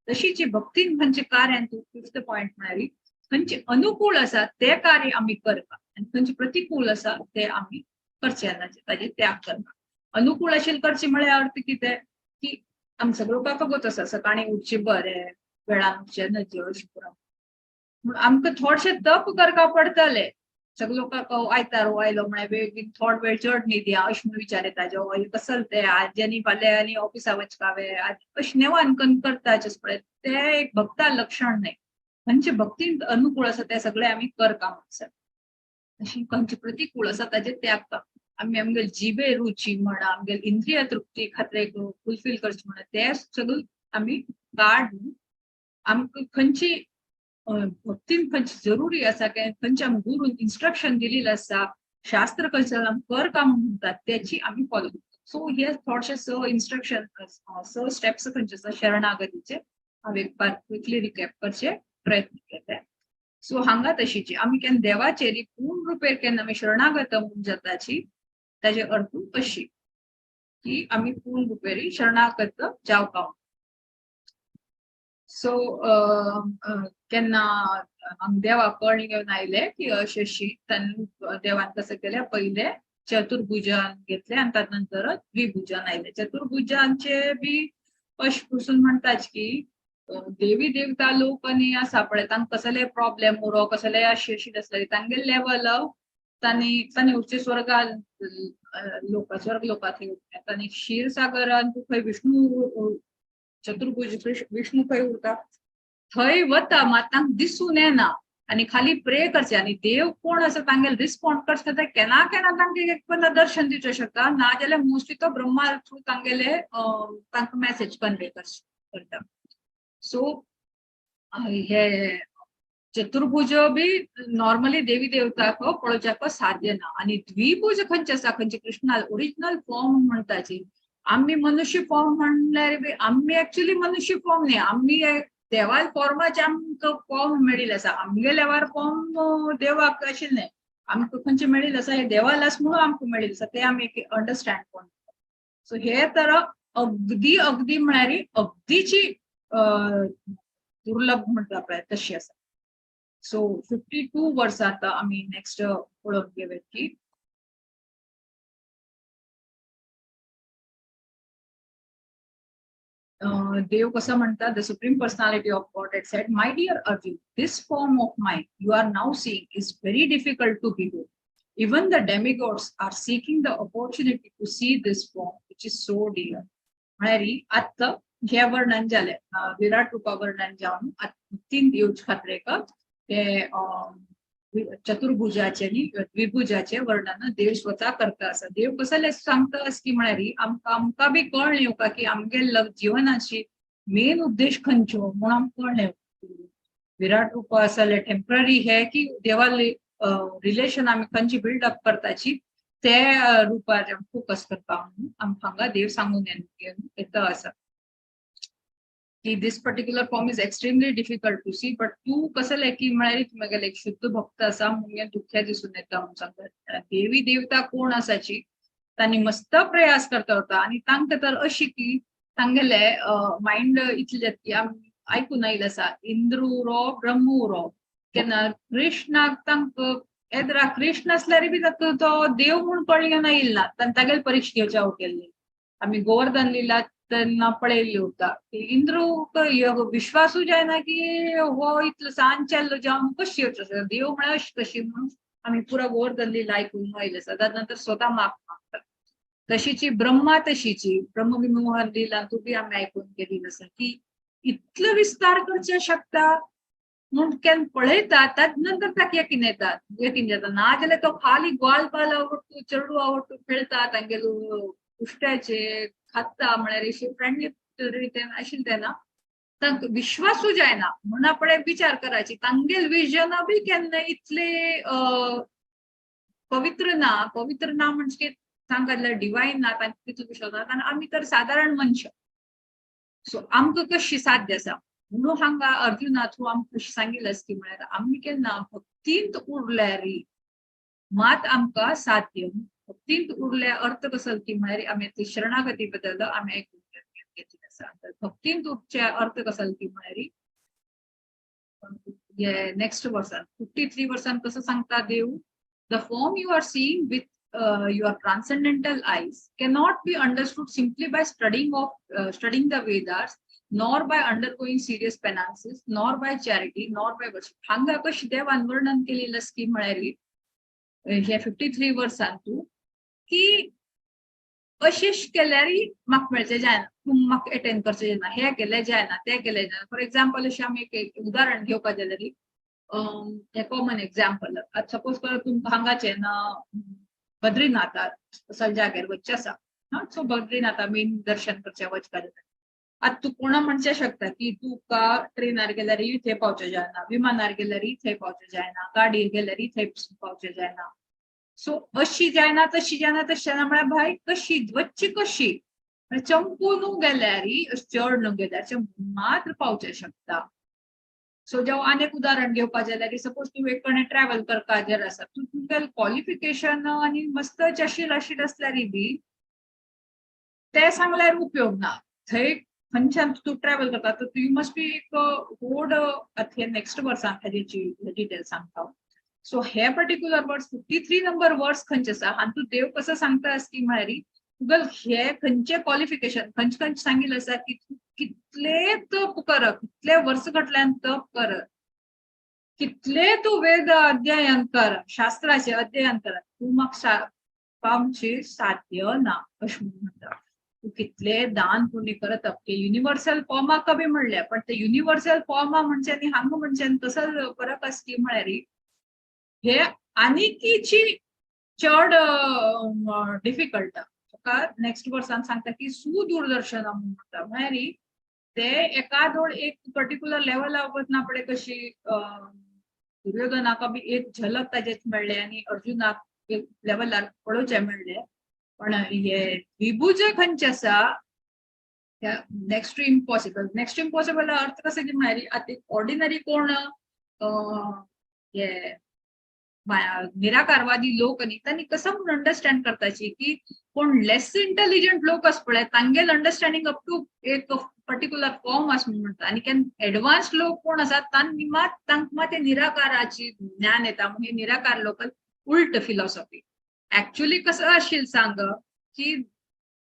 S12: तशीच भक्तीन खंयचे कार्य, फिफ्थ पॉयंट म्हळ्यार खंयचे अनुकूल आसा ते कार्य आमी करपा आनी खंयचे प्रतिकूल आसा ते आमी करचे ना, ताजे त्याग करपा. अनुकूल आशिल्लें करचें म्हळ्यार अर्थ कितें की आम सगळो लोकांक आसा सकाळीं उठचें बरें, वेळान उठचें नजे अशें करून पूण आमकां थोडशें तप करपा पडटलें. सगळे लोकांक आयतार आयलो म्हळ्यार बेगीन थोडो वेळ चड न्हिदया अशें म्हणून विचार येता, जो कसल ते आज आनी फाल्यां आनी ऑफिसा वचपावे अशें नेवान करता पळय, ते एक भक्ता लक्षण न्हय. खंयचे भक्तीन अनुकूल आसा ते सगळे आमी करता आसा, अशी खंयचे प्रतिकूल आसा ताजे त्याग. आमी आमगेले जिबे रुची म्हणा, आमगेले इंद्रिय तृप्ती खातीर फुलफील करची म्हणा, ते सगळं आमी काडून आमकां खंयची भक्तीन खंयची जरुरी आसा, खंयच्या गुरून इन्स्ट्रक्शन दिलेलें आसा, शास्त्र खंयचें कर काम म्हणटात त्याची आमी फॉलो करता. सो हे थोडशे स इन्स्ट्रक्शन, स स्टेप्स खंयचे आसा शरणागतीचे, हांव एक बार क्विकली रिकॅप करचे प्रयत्न केले. सो हांगा तशीची आमी केन्ना देवाचेर पूर्ण रुपेर केन्ना आमी शरणागत म्हूण जाताची, ताजे अर्थ अशी की आमी पूर्ण रुपेर शरणागत जावपा. सो केन्ना देवाक कळणी घेवन आयले की अशी अशी, तेन्ना देवान कसं केलें, पयले चतुर्भुजान घेतले आनी ताजे नंतर द्विभुजान आयले. चतुर्भुजांचे बी अशें पसून म्हणटाच की देवी देवता लोक आनी आसा पळय, तांकां कसले प्रॉब्लेम उरो कसले अशें अशें आसले तांगेले लेवल तांणी तांणी उरचे स्वर्गा लोक स्वर्ग लोकांत तांणी क्षीरसागरान खंय विष्णू चतुर्भुज विष्णू खंय उरता थंय वता, मात तांकां दिसून येना आनी खाली प्रे करचे आनी देव कोण आसा तांगेले रिस्पॉन्ड करचे खातीर केन्ना केन्ना तांकां एक दर्शन दिवचें शकता, ना जाल्यार मोस्टली तो ब्रह्मा थ्रू तांगेले तांकां मॅसेज कन्वे करता. सो हे चतुर्भुज बी नॉर्मली देवी देवताक पळोवच्याक साध्य ना. आनी द्विभुज खंयचे आसा, खंयचे कृष्णा ओरिजिनल फॉर्म म्हणटाची. आमी मनुष्य फॉर्म म्हणल्यार बी आमी एक्चुअली मनुष्य फॉर्म न्ही, आमी देवाल फॉर्माचे आमकां फॉर्म मेळिल्लें आसा. आमगेले लेवार फॉर्म देवाक आशिल्लें, आमकां खंयचें मेळिल्लें आसा हे देवालाच म्हणून आमकां मेळिल्लें आसा, ते आमी अंडरस्टँड करून. सो हे तर अगदी अगदी म्हळ्यार अगदीची दुर्लभ म्हणटा पळय तशी आसा. सो 52 वर्सां आतां आमी नेक्स्ट पळोवंक घेवया की देव कसं म्हणतात, the supreme personality of God said, my dear Arjun, this form of mine you are now seeing is very difficult to behold. Even the demigods are seeking the opportunity to see this form which is so dear. म्हळ्यार आतां हे वर्णन जालें, विराट रुपा वर्णन जावन तीन येवचे खातीर ते चतुर्भुजाचे न्ही द्विभुजाचे वर्णन देव स्वता करता आसा. देव कसले सांगता की म्हळ्यार आमकां आमकां बी कळ्ळें येवका की आमगे जिवनाची मेन उद्देश खंयचो म्हूण आमकां कळ्ळें. विराट रूप आसा जाल्यार टेम्पररी हे की देवाले रिलेशन आमी खंयची बिल्ड अप करताची ते रुपार फोकस करपा म्हणून आमकां हांगा देव सांगून येता आसा की this particular form is extremely difficult to see, but तूं कसलें की म्हळ्यार तुमगेले एक शुद्ध भक्त आसा म्हणून दुख्या दिसून येता म्हणून सांगता. देवी देवता कोण आसाची तांणी मस्त प्रयास करता वता आनी तांकां तर अशी की तांगेले मायंड इतले की आमी आयकून आयिल्लें आसा, इंद्र उरो ब्रह्म उरो, केन्ना कृष्णाक तांकां येद्रा कृष्ण आसल्यार बी ताका तो देव म्हूण कळ्ळें येयला ना, तागेली परीक्षा घेवच्या केल्ली. आमी गोवर्धन लिला तेन्ना पळयल्ली उरता की इंद्र विश्वासूय जायना की हो इतलो सान चेल्लो जावन कशी येवचो देव म्हळ्यार अशी कशी म्हणून आमी पुरा गोवर्धन लिला आयकून आयले आसा. ताच्या नंतर स्वता माफ मागता. तशीची ब्रह्मा तशीची ब्रह्मविमोहन लिला तूं बी आमी आयकून गेली आसा की इतलो विस्तार करचे शकता म्हूण केन्ना पळयता ताजे नंतर ताका यकीन येता, यकीन जाता. ना जाल्यार तो खाली ग्वाल बाल आवडटू, चेडू आवडटू खेळटा, तांगेलो उश्ट्याचे खाता, म्हळ्यार अशी फ्रेंडली रितीन आशिल्लें तेन्ना तांकां विश्वासूय जायना. म्हणून आपणे विचार करायची तांगेल विजन बी केन्ना इतले पवित्र ना, पवित्र ना म्हणजे तांकां डिवायन ना, तांकां तितलो विश्वास ना, कारण आमी तर सादारण मनशां. सो आमकां कशी साध्य आसा म्हणून हांगा अर्जुना थ्रू आमकां कशी सांगिल्लें आसा की म्हळ्यार आमी केन्ना भक्तींत उरल्यार मात आमकां साध्य. भक्तींत उरल्या अर्थ कसो की म्हळ्यार आमी ती शरणागती बद्दल आमी आयकून घेतिल्लें आसा. भक्तींत उरचे अर्थ कसो की म्हळ्यार नेक्स्ट वर्सान 53 वर्सान कसो सांगता देव, the form you are seeing with your transcendental eyes cannot be understood simply by studying the Vedas, nor by undergoing serious penances, nor by charity, nor by worship. हांगा कशी देवान वर्णन केलेलं आसा की म्हळ्यार हे 53 वर्सान तूं की अशेश केल्यार म्हाका मेळचें जायना, तूं म्हाका एटेंड करचें जायना, हें केलें जायना, तें केलें जायना. फॉर एग्जाम्पल अशें आमी एक उदाहरण घेवपा जाल्यार हे कॉमन एग्जाम्पल, आतां सपोज कर तुमकां हांगाचें ना बद्रीनाथा असल्या जाग्यार वचचें आसा, सो बद्रीनाथा मेन दर्शन करचें वचपा जाल्यार आतां तूं कोणा म्हणचें शकता की तुका ट्रेनार गेल्यार थंय पावचें जायना, विमानार गेल्यार थंय पावचें जायना, गाडयेर गेल्यार थंय पावचें जायना. सो अशी जायना तशी जायना तशी जायना म्हळ्यार भाय कशी वचची कशी, चंपू न्हू गेल्यार चड न्हू गेल्यार चंपू मात्र पावचें शकता. सो जेव्हा आनी एक उदाहरण घेवपा जाल्यार सपोज तूं एक कडेन ट्रॅवल करपा जर आसा, तूं तुमगेलें क्वॉलिफिकेशन आनी मस्त चशील आशील आसल्यार बी तें सांगल्यार उपयोग ना. थंय खंयच्यान तूं ट्रॅवल करता तर you must be एक व्हड, आतां हे नेक्स्ट वर्सान ताजेची डिटेल सांगता. सो हे पर्टिक्युलर वर्स 53 नंबर वर्स खंयचे आसा हातूंत देव कसो सांगता आसा की म्हळ्यार तुगेल हे खंयचे क्वॉलिफिकेशन खंयचे खंयचे सांगिल्लें आसा की तूं कितले तप कर, कितले वर्स घटल्यान तप कर, कितले तूं वेद अध्ययन कर, शास्त्राचे अध्ययन कर, तूं म्हाका पावचे साध्य ना अशें म्हणून म्हणटा. तूं कितले दान पुण्य करत ते युनिवर्सल फॉर्मा कमी म्हणले, पण ते युनिवर्सल फॉर्मा म्हणजे आनी हांगा म्हणजे कसो फरक आसा की म्हळ्यार हे आनिकीची चड डिफिकल्ट. तुका नेक्स्ट वर्सान सांगता की सुदूरदर्शन म्हणून म्हणटा, म्हळ्यार ते एकादोळ एक पर्टिक्युलर लेवला वतना पळय कशी दुर्योधनाक बी एक झलक ताजेच मेळ्ळे आनी अर्जुनाक एक लेवलार पळोवचें मेळ्ळें, पण हे द्विभुज खंयचे आसा next to impossible. Next to impossible अर्थ कसो की म्हळ्यार आतां ऑर्डिनरी कोण हे निराकारवादी लोक न्ही तांणी कसो म्हूण अंडरस्टँड करताची की कोण लेस इंटेलिजंट लोक आसा पळय तांगेल अंडरस्टँडींग अप टू एक पर्टिक्युलर फॉर्म आसा म्हूण म्हणटा, आनी केन्ना एडवान्स लोक कोण आसा तांणी मात तांकां मात ते निराकाराची ज्ञान येता. म्हणजे निराकार लोक उल्ट फिलॉसॉफी ऍक्च्युली कसं आशिल्लें सांग की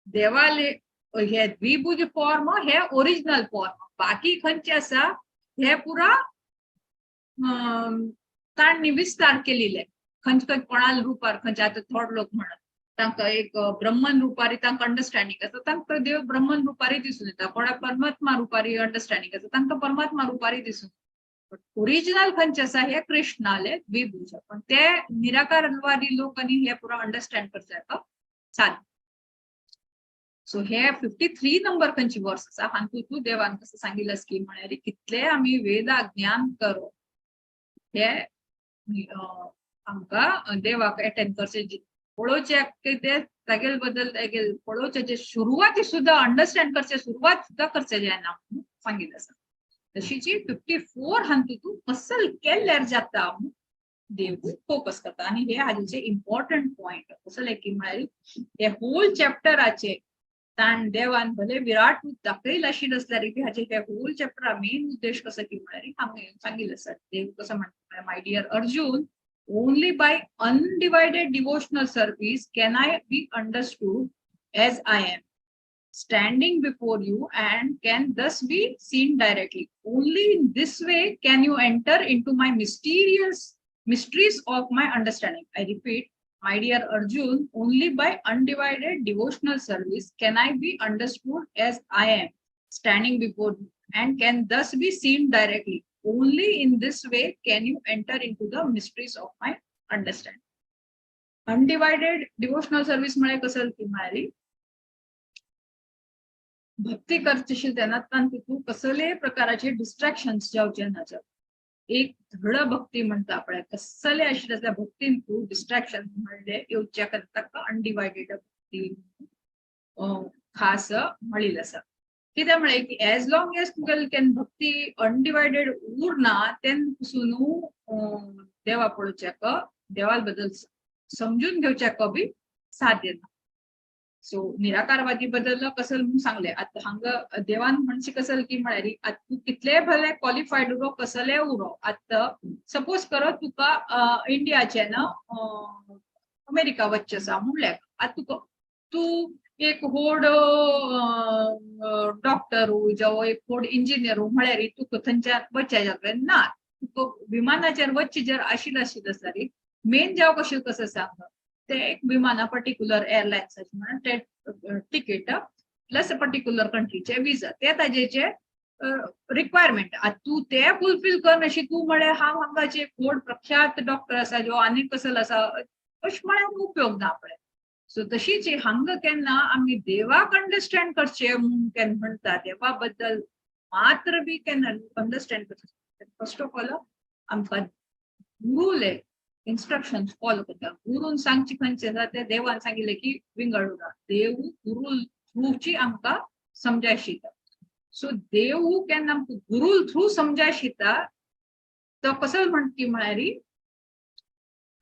S12: देवाले हे द्विभुज फॉर्म हे ओरिजिनल फॉर्म, बाकी खंयचे आसा हे पुरा तांणी विस्तार केलेले खंयचे खंय कोणाल रुपार खंयचे आतां थोडे लोक म्हणत तांकां एक ब्रह्मन रुपारी तांकां अंडरस्टँडींग आसा, तांकां देव ब्रह्मन रुपारी दिसून येता, कोणाक परमात्मा रुपारी अंडरस्टँडींग आसा तांकां परमात्मा रुपारी दिसून येता. ओरिजिनल खंयचे आसा हे कृष्णाले द्विभुज, पण ते निराकारवादी लोक आनी हे पुरा अंडरस्टँड करचे साध्य. सो हे 53 नंबर खंयची वर्स आसा हातूंत तूं देवान कसं सांगिल्लें की म्हळ्यार कितले आमी वेदा ज्ञान करो हे आमकां देवाक एटेंड करचे पळोवचे ते तागेल बद्दल तागेल पळोवचे सुरवाती सुद्दां अंडरस्टँड करचे सुरवात सुद्दां करचे जायना म्हणून सांगिल्लें आसा. तशीची 54 हातूंत तूं कसल केल्यार जाता देव फोकस करता. आनी हे हाजेचे इम्पॉर्टंट पॉयंट कसले की म्हळ्यार हे होल चॅप्टराचे ताण देवान भले विराट रूप दाखयलें आशिल्लें आसल्यार बी हाजे हे होल चॅप्टरा मेन उद्देश कसो की म्हळ्यार हांगा सांगिल्लें आसा. देव कसो म्हणटा, my dear Arjun, only by undivided devotional service can I be understood as I am standing before you and can thus be seen directly. Only in this way can you enter into my mysteries of my understanding. I repeat, my dear Arjun, only by undivided devotional service can I be understood as I am standing before you and can thus be seen directly. Only in this way can you enter into the mysteries of my understand. Undivided devotional service म्हळ्यार कसल ती म्हळ्यार भक्ती करतशील तेन्ना तितून कसले प्रकाराचे distractions जावचे ना. एक धड भक्ती म्हणटा पळय, कसले आशिल्ले जाल्यार भक्तीन तूं डिस्ट्रॅक्शन म्हणले येवच्या करता अनडिवायडेड भक्ती खास म्हणिल्लें आसा. कित्याक म्हळें की एज लॉंग एज तुगेले केन्ना भक्ती अनडिवायडेड उरना तेन्ना पसून देवा पळोवच्याक, देवा बद्दल समजून घेवच्याक बी साध्य ना. सो निराकारवादी बद्दल कसल म्हणून सांगले. आतां हांगा देवान म्हणचे कसल की म्हळ्यार आतां तूं कितलेय भले क्वॉलिफायड उरो, कसलेय उरो, आतां सपोज कर तुका इंडियाचे ना अमेरिका वचचें आसा म्हणल्यार, आतां तुका तूं एक व्हड डॉक्टर जावं एक व्हड इंजिनियर म्हळ्यार तुका थंयच्यान वचचें जातलें ना. तुका विमानाचेर वचचें जर आशिल्लें आशिल्लें आसल्यार मेन जावं कशें कसं सांग, ते एक विमाना पर्टिक्युलर एअरलायन्साचे म्हणून ते तिकेट प्लस पर्टिक्युलर कंट्रीचे विजा ते ताजेचे रिक्वायरमेंट. आतां तूं ते फुलफील कर अशी तूं म्हळ्यार हांव हांगाचे एक व्हड प्रख्यात डॉक्टर आसा जो आनी कसलो आसा अशें म्हळ्यार उपयोग ना पळय. सो तशीच हांगा केन्ना आमी देवाक अंडरस्टँड करचें म्हूण केन्ना म्हणटा, देवा बद्दल मात्र बी केन्ना अंडरस्टँड करचें, फर्स्ट ऑफ ऑल आमकां गुरूले इन्स्ट्रक्शन फॉलो करता. गुरून सांगचे खंयचे आसा ते देवान सांगिल्लें की विंगड उरा, देव गुरू थ्रूची आमकां समजाय शिता. सो देव केन्ना आमकां गुरू थ्रू समजाय शिता तो कसो म्हणटी म्हळ्यार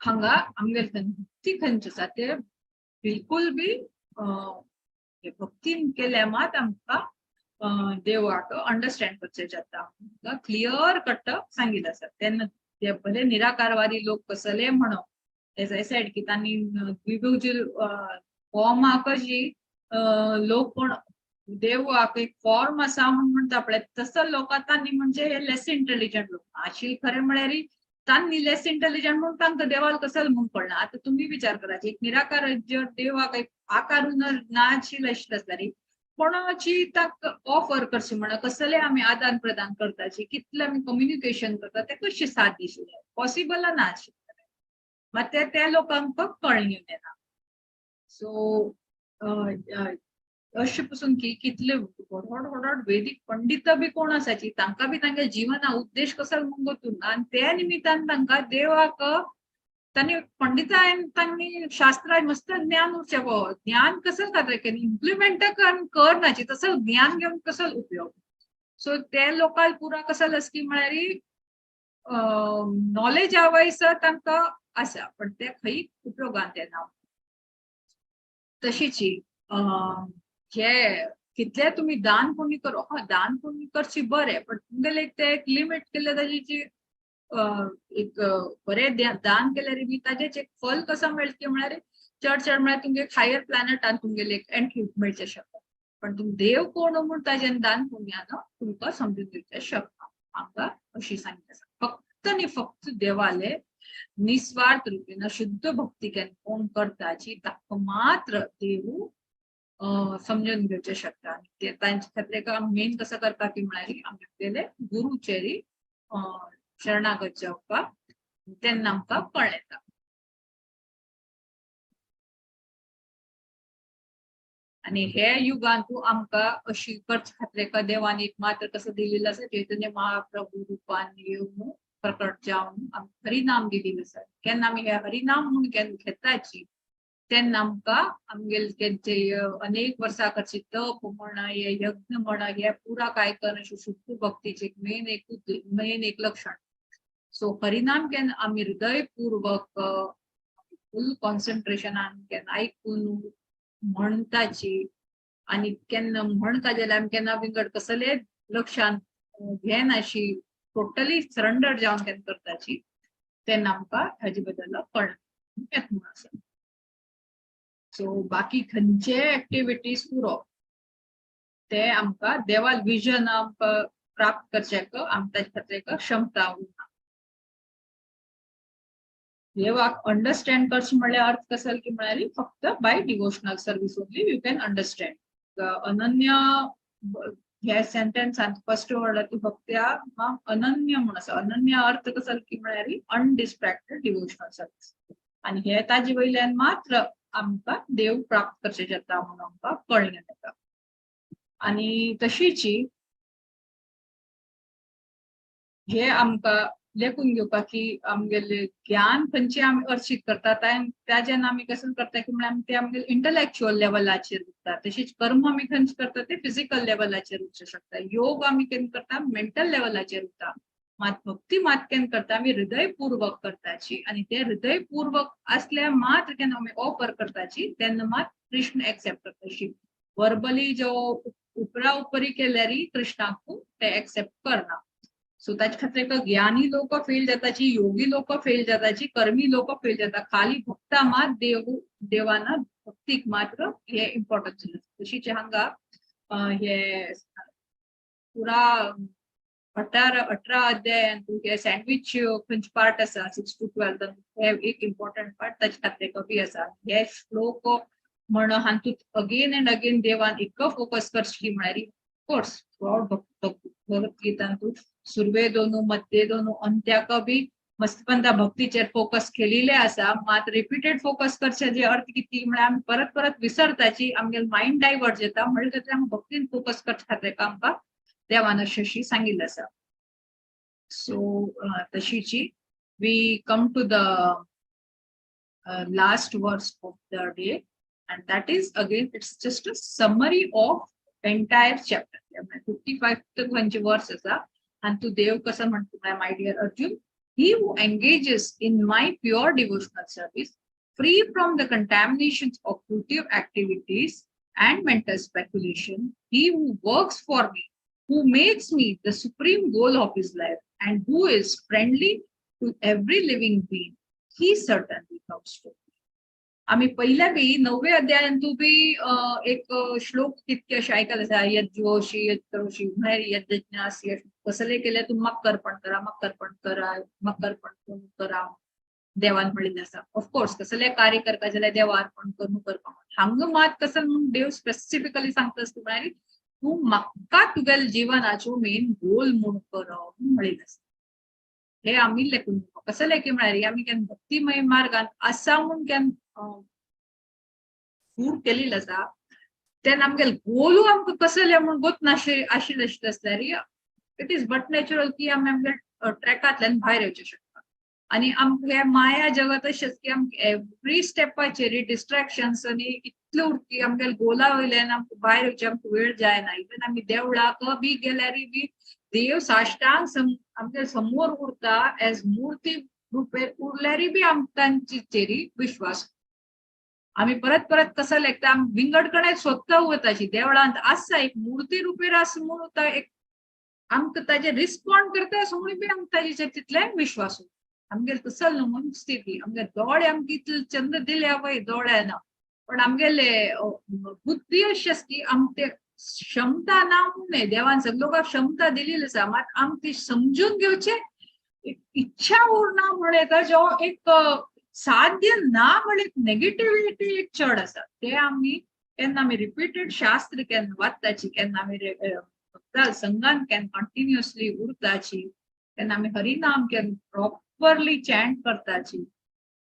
S12: हांगा आमगेले भक्ती खंयचे आसा ते बिलकुल बी भक्तीन केल्या मात आमकां देवाक अंडरस्टँड करचें जाता. क्लियर कट सांगिल्लें आसा. तेन्ना ते भले निराकारवादी लोक कसले म्हणो, एज I said की तांणी द्विभुज फॉर्माक जी लोक कोण देवाक एक फॉर्म आसा म्हूण म्हणटा पळय तसो लोक तांणी म्हणजे हे लेस इंटेलिजंट लोक आशिल्ले. खरें म्हळ्यार तांणी लेस इंटेलिजंट म्हणून तांकां देवाक कसल म्हूण कळना. आतां तुमी विचार करात, एक निराकार जर देवाक एक आकार ना आशिल्ले आशिल्ले आसल्यार कोणाची ताका ऑफर करची म्हणा, कसले आमी आदान प्रदान करताची, कितले आमी कम्युनिकेशन करता, ते कशें साध्य आशिल्लें, पॉसिबल ना आशिल्लें. मात ते त्या लोकांक कळून येना. सो अशें पसून की कितले व्हड व्हड व्हड वेदीक पंडित बी कोण आसाची तांकां बी तांच्या जिवना उद्देश कसो म्हूण गोतून आनी त्या निमित्तान तांकां देवाक तांणी पंडितान तांणी शास्त्रान मस्त ज्ञान उरचें गो, ज्ञान कसं जाता इम्प्लिमेंट करनाची तसं ज्ञान घेवन कसो उपयोग. सो ते लोकांक पुरा कसं आसा की म्हळ्यार नॉलेज आवयस तांकां आसा पण ते खंय उपयोगांत येना. तशीच हे कितले तुमी दान पुण्य करो, हा दान पुण्य करची बरें, पण तुमगेले ते एक लिमीट केल्ले ताजी एक बरें दान केल्यार बी ताजेच एक फल कसो मेळटा म्हळ्यार चड चड म्हळ्यार तुमगे हायर प्लॅनेटान तुमगेले एक एंट्री मेळचें शकता, पण तुम देव कोण म्हूण ताजेन दान पुण्यान तुमकां समजून घेवचें शकता. आमकां अशी सांगिल्लें आसा. फक्त आनी फक्त देवाले निस्वार्थ रुपेन शुद्ध भक्ती केन्ना कोण करताची ताका मात्र देव समजून घेवचें शकता. आनी ते तांचे खातीर मेन कसो करता की म्हळ्यार आमगेले गुरूचेरी शरणागत जावपाक तेन्ना आमकां कळ्ळें. आनी हे युगांतू आमकां अशी करचे खातीर देवान एक मात्र कसो दिलेलो आसा, चैतन्य महाप्रभू रुपान येवन प्रकट जावन आमकां हरिनाम दिलेलें आसा. केन्ना आमी हे हरिनाम म्हूण केन्ना घेताची तेन्ना आमकां आमगेले तेंचे अनेक वर्सां करचे तप म्हणा, हे यज्ञ म्हणा, हे पुरा काय कर अशें शुद्ध भक्तीचे मेन एक मेन एक लक्षण. सो हरिनाम केन्ना आमी हृदयपूर्वक फूल कॉन्सन्ट्रेशनान केन्ना आयकून म्हणटाची आनी केन्ना म्हणटा जाल्यार आमी केन्ना विंगड कसले लक्षांत घेनाशी टोटली सरंडर जावन केन्ना करताची तेन्ना आमकां हाजे बद्दल कळना येता म्हूण आसा. सो बाकी खंयचे एक्टिविटीज पुरो ते आमकां देवाल विजन आमकां प्राप्त करच्याक आमकां ताजे खातीर एक क्षमता उरना. देवाक अंडरस्टँड करचें म्हळ्यार अर्थ कसो की म्हळ्यार फक्त by devotional service only you can understand. Ananya ह्या सेंटेन्सान फर्स्ट वर्ड ती भक्त्या माम अनन्य म्हूण आसा. अनन्य अर्थ कसो की म्हळ्यार अनडिस्ट्रॅक्टेड डिवोशनल सर्वीस. आनी हे ताजे वयल्यान मात्र आमकां देव प्राप्त करचें जाता म्हणून आमकां कळ्ळें येता. आनी तशीची हे आमकां लेखून घेवपाक की आमगेले ज्ञान खंयचे आमी अर्चित करता ताजेन आमी कसो करता की म्हळ्यार ते आमगेले इंटलेक्च्युअल लेवलाचेर उरता. तशीच कर्म आमी खंयचे करता ते फिजिकल लेवलाचेर उरचें शकता. योग आमी केन्ना करता मेंटल लेवलाचेर उरता. मात भक्ती मात केन्ना करता आमी हृदयपूर्वक करताची. आनी ते हृदयपूर्वक असल्या मात्र केन्ना आमी ऑफर करताची तेन्ना मात कृष्ण एक्सेप्ट करताशी. वर्बली जो उपरा उपरी केल्यारी कृष्णाकू ते एक्सेप्ट करना. सो ताचे खातीर एक ज्ञानी लोक फेल जाताची, योगी लोक फेल जाताची, कर्मी लोक फेल जाता. खाली भक्ता मात देवाना भक्तीक मात्र हे इम्पॉर्टन्स. तशीच हांगा हे पुरा 18 अध्याय हे सँडविच खंयचे पार्ट आसा 6 to 12 हे एक इम्पॉर्टंट पार्ट ताचे खातीर कवी आसा. हे श्लोक म्हण हातूंत अगेन एंड अगेन देवान इतको फोकस करची म्हळ्यार कोर्स भगवद्गीतांतू सुर्वे दोनू मध्य दोनू अंत्याक बी मस्तपंदा भक्तीचेर फोकस केलेले आसा. मात रिपीटेड फोकस करचे जे अर्थ किती म्हळ्यार आमी परत परत विसरताची, आमगे मायंड डायवर्ट जाता. म्हणल्यार आमी भक्तीन फोकस करचे खातीर आमकां देवान अशी सांगिल्लें आसा. सो तशीची we come to the last verse of the day, and that is again it's just a summary of entire chapter. 55th खंयचे वर्स आसा आनी तूं देव कसो म्हणटा, my dear Arjun, he who engages in my pure devotional service, free from the contaminations of fruitive activities and mental speculation, he who works for me, who makes me the supreme goal of his life, and who is friendly to every living being, he certainly comes to me. आम्ही पहिल्या बी 9 अध्यायांतू बी एक श्लोक कितके अशें आयकले आसा, यज्जोशी यत्रोशी म्हळ्यार यज्ञासी कसले केले तूं मक्कर्पण करा, मक्कर्पण करा, मक्कर्पण करा देवान म्हणिल्लें आसा. ऑफकोर्स कसले कार्य करता जाल्यार देवा अर्पण करून करपा. हांगा मात कसं म्हणून देव स्पेसिफिकली सांगता आसता म्हळ्यार तूं म्हाका तुगेल्या जिवनाचो मेन गोल म्हूण कर म्हणिल्लें आसा. हे आमी लेखून कसं लेखी म्हळ्यार आमी केन्ना भक्तिमय मार्गान आसा म्हूण केन्ना फूड केलेलं आसा तेन्ना आमगेले गोलू आमकां कसले म्हूण गोत नाशे आशिल्लें आसल्यार it is but natural की आमी आमगे ट्रॅकांतल्यान भायर येवचें शकता. आनी आमकां हे माया जगत अशेंच की आमकां एवरी स्टेपाचेर डिस्ट्रॅक्शन्स आनी इतले उरती आमगेले गोला वयल्यान आमकां भायर येवचें आमकां वेळ जायना. इवन आमी देवळाक बी गेल्यार बी देव साष्टांग आमगे समोर उरता एज मूर्ती रुपे उरल्यार बी आमकां तांचेर विश्वास. आमी परत परत कसो लेखता आमी विंगड कडेन सोदता वताची देवळांत आसा एक मूर्ती रुपेर आसा म्हूण उरता, एक आमकां ताजेर रिस्पॉन्ड करता असो म्हणून बी आमकां ताजेर तितले विश्वास उरता. आमगेले तसल न्हू म्हूण स्थिती आमगे दोळे आमकां इतले चंद दिल्या वय दोळ्याना, पण आमगेले बुद्धी अशी आसा की आमकां ते क्षमता ना म्हूण न्हय, देवान सगळे लोकांक क्षमता दिलेली आसा, मात आमकां ती समजून घेवचे इच्छा उरना म्हण येता जो एक साध्य ना म्हण एक नेगेटिविटी एक चड आसा. ते आमी केन्ना आमी रिपीटेड शास्त्र केन्ना वाचताची, केन्ना आमी संघान केन्ना कंटिन्युअसली उरताची, तेन्ना आमी हरिनाम केन्ना प्रॉपरली चॅन्ट करताची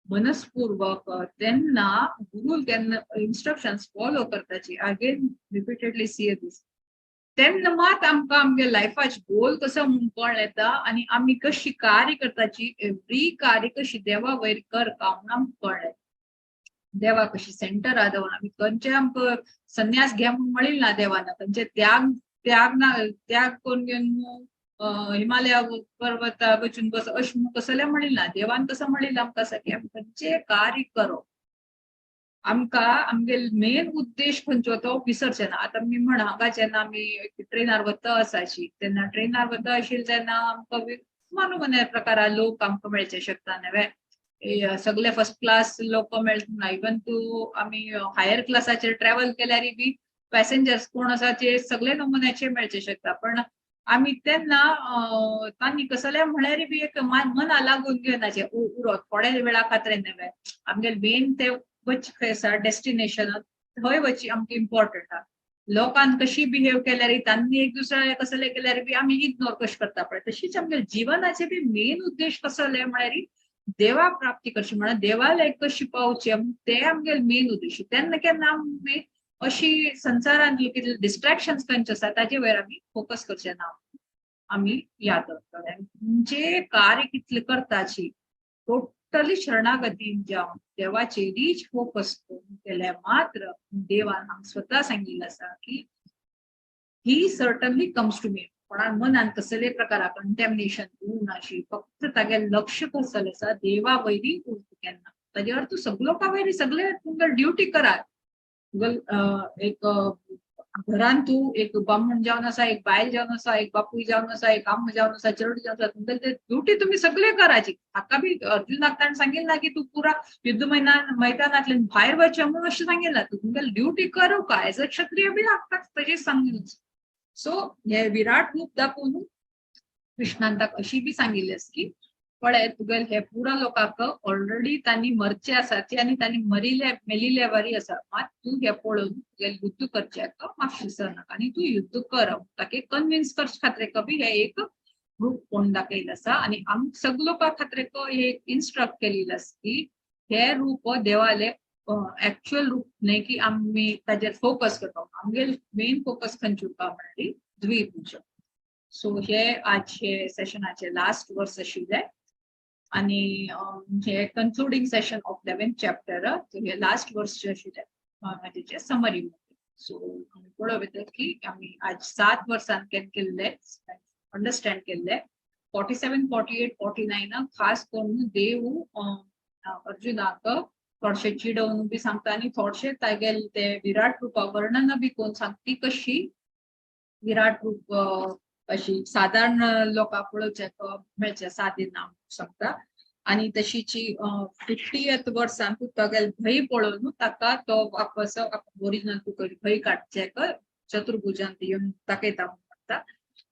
S12: मनस्पूर्वक, तेन्ना गुरु केन्ना इन्स्ट्रक्शन्स फॉलो करताची, अगेन रिपीटेडली सी दीस, तेन्ना मात आमकां आमगे लायफाचे गोल कसो म्हूण कळ्ळें येता आनी आमी कशी कार्य करताची, एवरी कार्य कशी देवा वयर करता म्हूण आमकां कळ्ळें. देवा कशी सेंटर दवरून आमी खंयचे आमकां संन्यास घे म्हूण म्हणिल्लें ना देवान, खंयचे त्याग त्याग ना त्याग करून घेवन हिमालया पर्वता वचून बस अशें म्हूण कसलें म्हणिल्लें ना देवान. कसो म्हणिल्लें आमकां आसा की आमी खंयचे कार्य करो, आमकां आमगेले मेन उद्देश खंयचो तो विसरचे ना. आतां आमी म्हण हांगा जेन्ना आमी ट्रेनार वता आसाची तेन्ना ट्रेनार वता आशिल्ले तेन्ना आमकां मानून प्रकारा लोक आमकां मेळचे शकता न्हय, सगळे फर्स्ट क्लास लोक मेळटा. इवन तूं आमी हायर क्लासाचेर ट्रॅवल केल्यार बी पॅसेंजर्स कोण आसा ते सगळे नमुन्याचे मेळचे शकता. पण आमी तेन्ना तांणी कसले म्हळ्यार बी एक मना लागून घेवनाचे उरो थोड्या वेळा खातीर न्हय, आमगेले मेन ते वच खंय आसा डेस्टिनेशन थंय वची आमकां इम्पॉर्टंट आसा. लोकांक कशी बिहेव केल्यार, तांणी एक दुसऱ्या कसले केल्यार बी आमी इग्नोर कशें करता पळय, तशीच आमगे जिवनाचे बी मेन उद्देश कसले म्हळ्यार देवा प्राप्ती करची, म्हळ्यार देवाला कशी पावचे ते आमगे मेन उद्देश. तेन्ना केन्ना आमी अशी संवसारांतली कितले डिस्ट्रॅक्शन्स खंयचे आसा ताजे वयर आमी फोकस करचे ना, आमी याद दवरतले. जे कार्य कितले करताची टोटली शरणागतीन जावन देवाचे रीच फोकस करून केल्यार मात्र देवान हांगा स्वता सांगिल्लें आसा की he certainly comes to me. कोणा मनान कसले प्रकारा कंटेमिनेशन उरनाशी, फक्त तागे लक्ष कसलें आसा देवा वयरी उरता केन्ना. ताजे अर्थ सगलो का वयरी सगळे तुमकां ड्युटी करात. एक घरान तूं एक बामण जावन आसा, एक बायल जावन आसा, एक बापूय जावन आसा, एक आम्मा जावन आसा, चेडूं जावन आसा, तुमगेले ते ड्युटी तुमी सगळे करायची. हाका बी अर्जुनाक ताणें सांगिल्लें ना की तूं पुरा युद्ध मैदानांतल्यान भायर वचचें म्हणून अशें सांगिल्लें. तूं तुमगेली ड्युटी करूं का एज अ क्षत्रिय बी हाका तशें सांगिल्लें. सो हे विराट रूप दाखोवन कृष्णान ताका अशी बी सांगिल्लें आसा की पळय तुगेले हे पुरा लोकांक ऑलरेडी तांणी मरचे आसा ते आनी तांणी मरिले मेलिले वरी आसा, मात तूं हे पळोवन तुगेले युद्ध करच्याक मातशें सरनाका आनी तूं युद्ध कर. ताके कन्विन्स करचे खातीर बी हे एक रूप कोण दाखयलें आसा आनी आम सगळे लोकां खातीर हे इन्स्ट्रक्ट केलेलें आसा की हे रूप देवाले एक्चुअल रूप न्हय की आमी ताजेर फोकस करपाक. आमगेले मेन फोकस खंयचे उरपा म्हळ्यार द्विपूजा. सो हे आजचे सेशनाचे लास्ट वर्स आशिल्ले आनी हे concluding session of 11th chapter, hey last वर्स जे आशिल्ले ताचे समरी. सो आमी पळोवया की आमी आज 7 वर्सान केन्ना केल्ले अंडरस्टँड केल्ले 47, 48, 49 खास करून देव अर्जुनाक थोडशे चिडोवन बी सांगता आनी थोडशे तागेले ते विराट रुपा वर्णन बी कोण सांगता कशी विराट रूप अशी साधारण लोकांक पळोवच्याक मेळचे सादी ना सांगता. आनी तशीची 50th वर्सान तागेले भंय पळोवन ताका तो वापस ओरिजिनल तुका भंय काडच्याक चतुर्भुजान येवन दाखयता म्हणटा.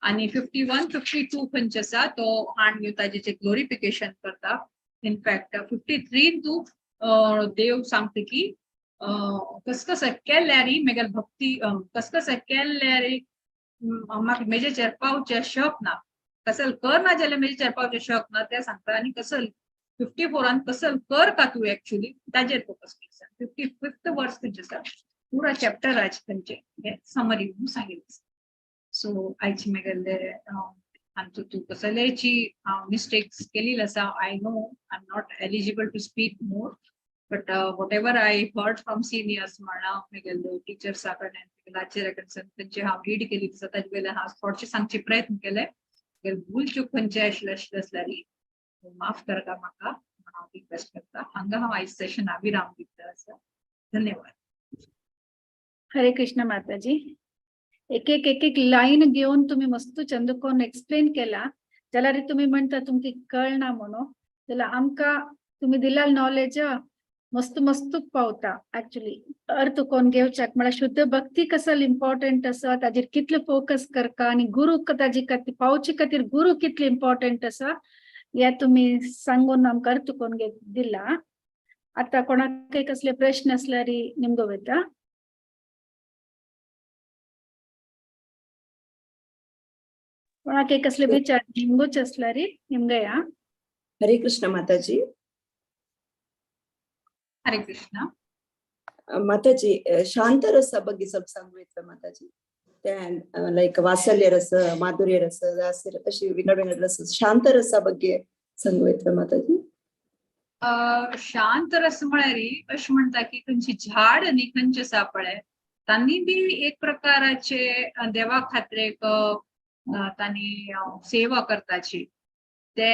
S12: आनी 51, 52 खंयचे आसा तो हाण घेवन ताजें ग्लोरिफिकेशन करता. इनफॅक्ट 53 तूं देव सांगता की कस केल्यार मेगेल भक्ती कस केल्यार म्हाका मेजेचेर पावचें शक ना, कसल कर ना जाल्यार मेजेचेर पावचें शक ना तें सांगता. आनी कसल 54 कसल कर का तूं एक्चुअली ताजेर फोकस करता. 55th वर्स खंयचें आसा पुरा चॅप्टर आज खंयचें हें समरी म्हणून सांगिल्लें. सो आयचे मेगेले आमचो तूं कसलेची मिस्टेक्स केलेली आसा. I know I am not eligible to speak more, but whatever I heard from seniors म्हणा मेगेले टिचर्सा कडल्यान मेगेले आचार्या कडल्यान तांचे हांव रीड केली आसा ताजे वयल्यान हांव थोडशें सांगचे प्रयत्न केले. भूल चूक खंयचे आशिल्ले आशिल्ले आसल्यार माफ करता म्हाका, हांव रिक्वेस्ट करता. हांगा हांव आयज सेशना विराम दिता आसा. धन्यवाद.
S1: हरे कृष्ण माताजी. एक एक एक एक लाईन घेवन तुम्ही मस्त चंद कोण एक्सप्लेन केला जाल्यार तुम्ही म्हणता तुमकां कळना म्हणून, जाल्यार आमकां तुम्ही दिला नॉलेज मस्त मस्त पावता. एक्चुअली अर्थ कोण घेवच्याक म्हळ्यार शुद्ध भक्ती कसल इम्पॉर्टंट आसा, ताजेर कितले फोकस करका आनी गुरू ताजे खातीर पावचे खातीर गुरू कितले इम्पॉर्टंट आसा हे तुमी सांगून आमकां अर्थ कोण दिला. आतां कोणाकय कसले प्रश्न आसल्यार निमगो वयता. कोणाकय कसले विचार निमगोच आसल्यार निमगया.
S13: हरे कृष्ण माताजी.
S12: हरे कृष्ण
S13: माताजी, शांतरस ಬಗ್ಗೆ ಸ್ವಲ್ಪ सांगू माताजी. ಲೈಕ್ ವಾತ್ಸಲ್ಯ ರಸ, ಮಾಧುರ್ಯ ರಸ, ದಾಸ್ಯ ರಸ, अशी विंगड विंगड रस, शांतरसा ಬಗ್ಗೆ सांगू माताजी.
S12: शांत रस म्हळ्यार अशें म्हणटा की खंयची झाड न्ही खंयचें आसा पळय तांणी बी एक प्रकाराचे देवा खातीर एक तांणी सेवा करताची ते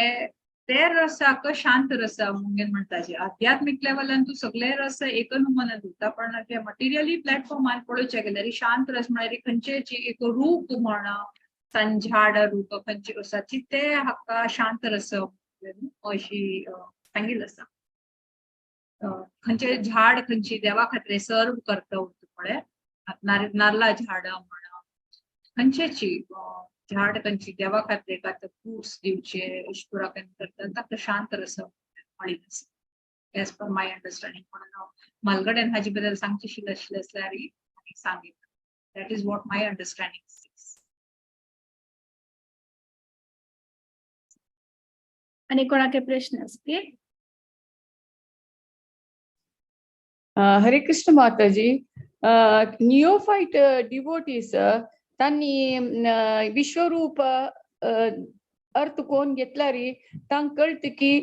S12: ते रसाक शांत रस म्हणून म्हणटाचे. आध्यात्मीक लेवलान तूं सगळे रस एकनुमन दिता, पण ते मटेरियली प्लॅटफॉर्मान पळोवचें गेल्यार शांत रस म्हळ्यार खंयचें एक रूप म्हणा झाड रूप खंयचे आसा ते हाका शांत रस अशी सांगिल्लें आसा. खंयचे झाड खंयची देवा खातीर सर्व करता पळय, नारला झाडां म्हणा खंयचेची झाड खंयची देवा खातीर आतां फ्रुट्स दिवचे अशें पुरा करता ताका शांत रस म्हणिल्लें आसा. As per my understanding. म्हणून हांव म्हालगड्यान हाजे बद्दल सांगचें आशिल्लें आसल्यार सांगितलें. That is what my understanding is.
S1: आणि कोणाके प्रश्न असतील?
S14: हरे कृष्ण माताजी. नियोफाईट डिवोटीज तांणी विश्वरूप अर्थ कोण घेतला री तांक कळत की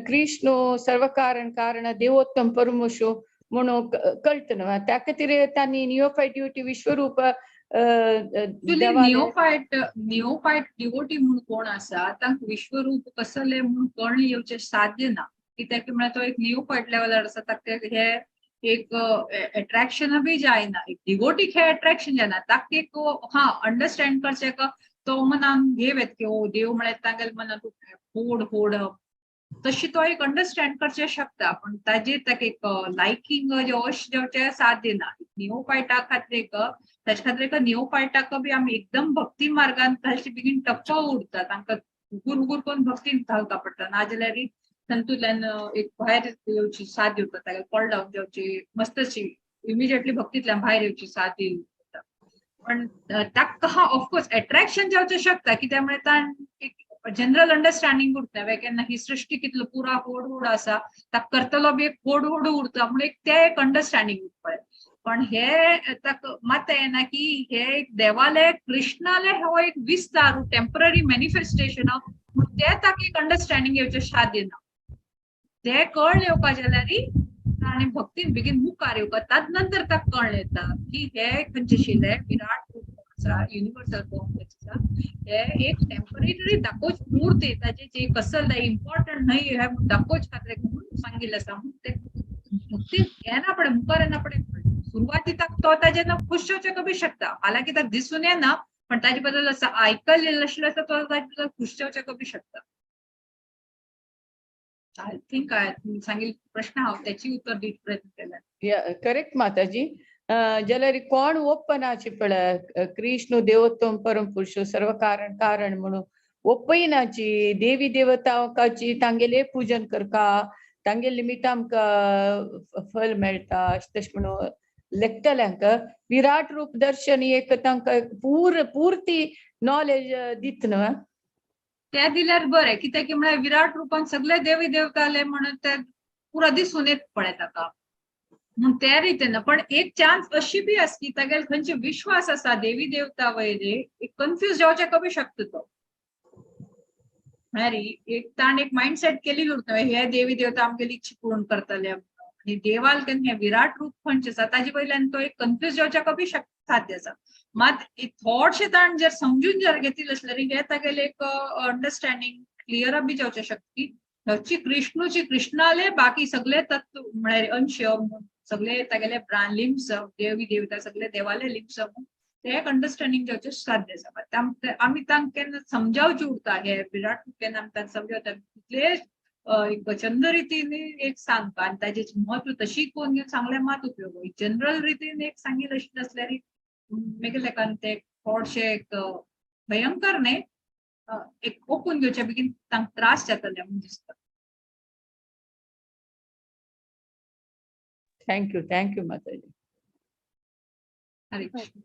S14: कृष्ण सर्व कारण कारण देवोत्तम परमशो म्हणून कळत न्हू. त्या खातीर तांणी नियोफाईट डिवोटी विश्वरूप
S12: ऍक्च्युली नियोफायट नियोफायट डिवोटी म्हणून कोण आसा, तांकां विश्वरूप कसले म्हणून कळ्ळें येवचें साध्य ना. कित्याक म्हळ्यार तो एक नियोफायट लेवलार आसा, ताका हे एक एट्रॅक्शन बी जायना. एक डिवोटीक हे एट्रॅक्शन जायना, ताका एक हा अंडरस्टँड करचें तो मनान घेव की ओ देव म्हळ्यार तागेले मनान होड होड तशी तो एक अंडरस्टँड करचें शकता, पण ताजेर ताका एक लायकींग अशें जावचें साध्य ना. नियोफायटा खातीर एक ताचे खातीर एक नियोफायटाक बी आमी एकदम भक्ती मार्गान घालचे बेगीन टप्पो उरता, तांकां हुगूर हुगूर करून भक्तीन घालता पडटा, नाजाल्यार तातूंतल्यान एक भायर येवची साध्य उरता, ताका कॉल डावन जावची मस्तशी इमिजिएटली भक्तींतल्यान भायर येवची साध्य उरता. पण ताका हा ऑफकोर्स एट्रॅक्शन जावचें शकता, कित्याक म्हळ्यार ताण एक जनरल अंडरस्टँडिंग उरता केन्ना ही सृष्टी कितलो पुरा होड होड आसा, ताका करतलो बी एक होड होड उरता, म्हणून एक ते एक अंडरस्टँडिंग उरता. पण हे ताका मात येना की हे एक देवाले कृष्णाले हो एक विस्तार टेम्पररी मॅनिफेस्टेशन म्हणून ते ताका एक अंडरस्टँडिंग येवचें साध्य ना. ते कळ्ळें येवपा जाल्यार ताणें भक्तीन बेगीन मुखार येवपा, ताजे नंतर ताका कळ्ळें येता की हे खंयचें शिले विराट रूप आसा, युनिवर्सल फॉर्म आसा, हे एक टेम्पररी दाखोवच मूर्ती ताजे जे कसल इम्पॉर्टंट न्हय हे दाखोवच खातीर म्हणून सांगिल्लें आसा. म्हणून ते भक्तीन येना पडे मुखार येना पडे, सुरवाती ताका तो ताजे खुश जावचें बी शकता, हालांकी ताका दिसून येना पण ताजे बद्दल असं आयकल्लें आशिल्लें आसा तो ताजे बद्दल खुश जावचें बी शकता. I think सांगिल्लो प्रश्न हांव त्याची उत्तर दिवचे प्रयत्न केला.
S14: करेक्ट माताजी. जाल्यार कोण ओप्पनाची पळय कृष्ण देवोत्तम परम पुरुष सर्व कारण कारण म्हणून ओप्पयनाची देवी देवतांची तांगेले पूजन करका, तांगेले निमित्त आमकां फल मेळटा तशें म्हणून लेखतल्यांक विराट रूप दर्शन एक तांकां पूर्ती नॉलेज दित न्हू.
S12: त्या दिल्यार बरें, कित्याक म्हळ्यार विराट रुपान सगळे देवी देवताले म्हणून ते पुरा दिसून येत पळय ताका, म्हूण त्या रितीन. पण एक चान्स अशी बी आसा की तागेले खंयचे विश्वास आसा देवी देवता वयले एक कन्फ्यूज जावचे बी शकता तो, म्हळ्यार एक ताणें एक मायंडसेट केलेली उरता हे देवी देवता आमगेली इच्छा पूर्ण करतले आनी देवाल केन्ना हे विराट रूप खंयचें आसा ताजे वयल्यान तो एक कन्फ्यूज जावचे बी साध्य आसा. मात थोडशें ताण जर समजून जर घेतिल्लें आसल्यार हे तागेलें एक अंडरस्टँडिंग क्लियर बी जावचें शकता की हची कृष्णूची कृष्णाले बाकी सगळे तत्व म्हळ्यार अंश सगळे तागेले लिम्स देवी देवता सगळे देवाले लिम्स ते एक अंडरस्टँडिंग जावचें साध्य आसा. आमी तांकां केन्ना समजावचें उरता हे विराट केन्ना आमी तांकां समजावता तितले एक चंद रितीन एक सांगता आनी ताजें म्हत्व तशी कोण घेवन सांगल्यार मात उपयोग, जनरल रितीन एक सांगिल्लें अशें आसल्यार मागीर लेकान ते थोडशें एक भयंकर न्हय एक ओपून घेवचे बेगीन तांकां त्रास जातले म्हणून दिसता.
S14: Thank you, thank you माताजी.
S12: हरे कृष्ण.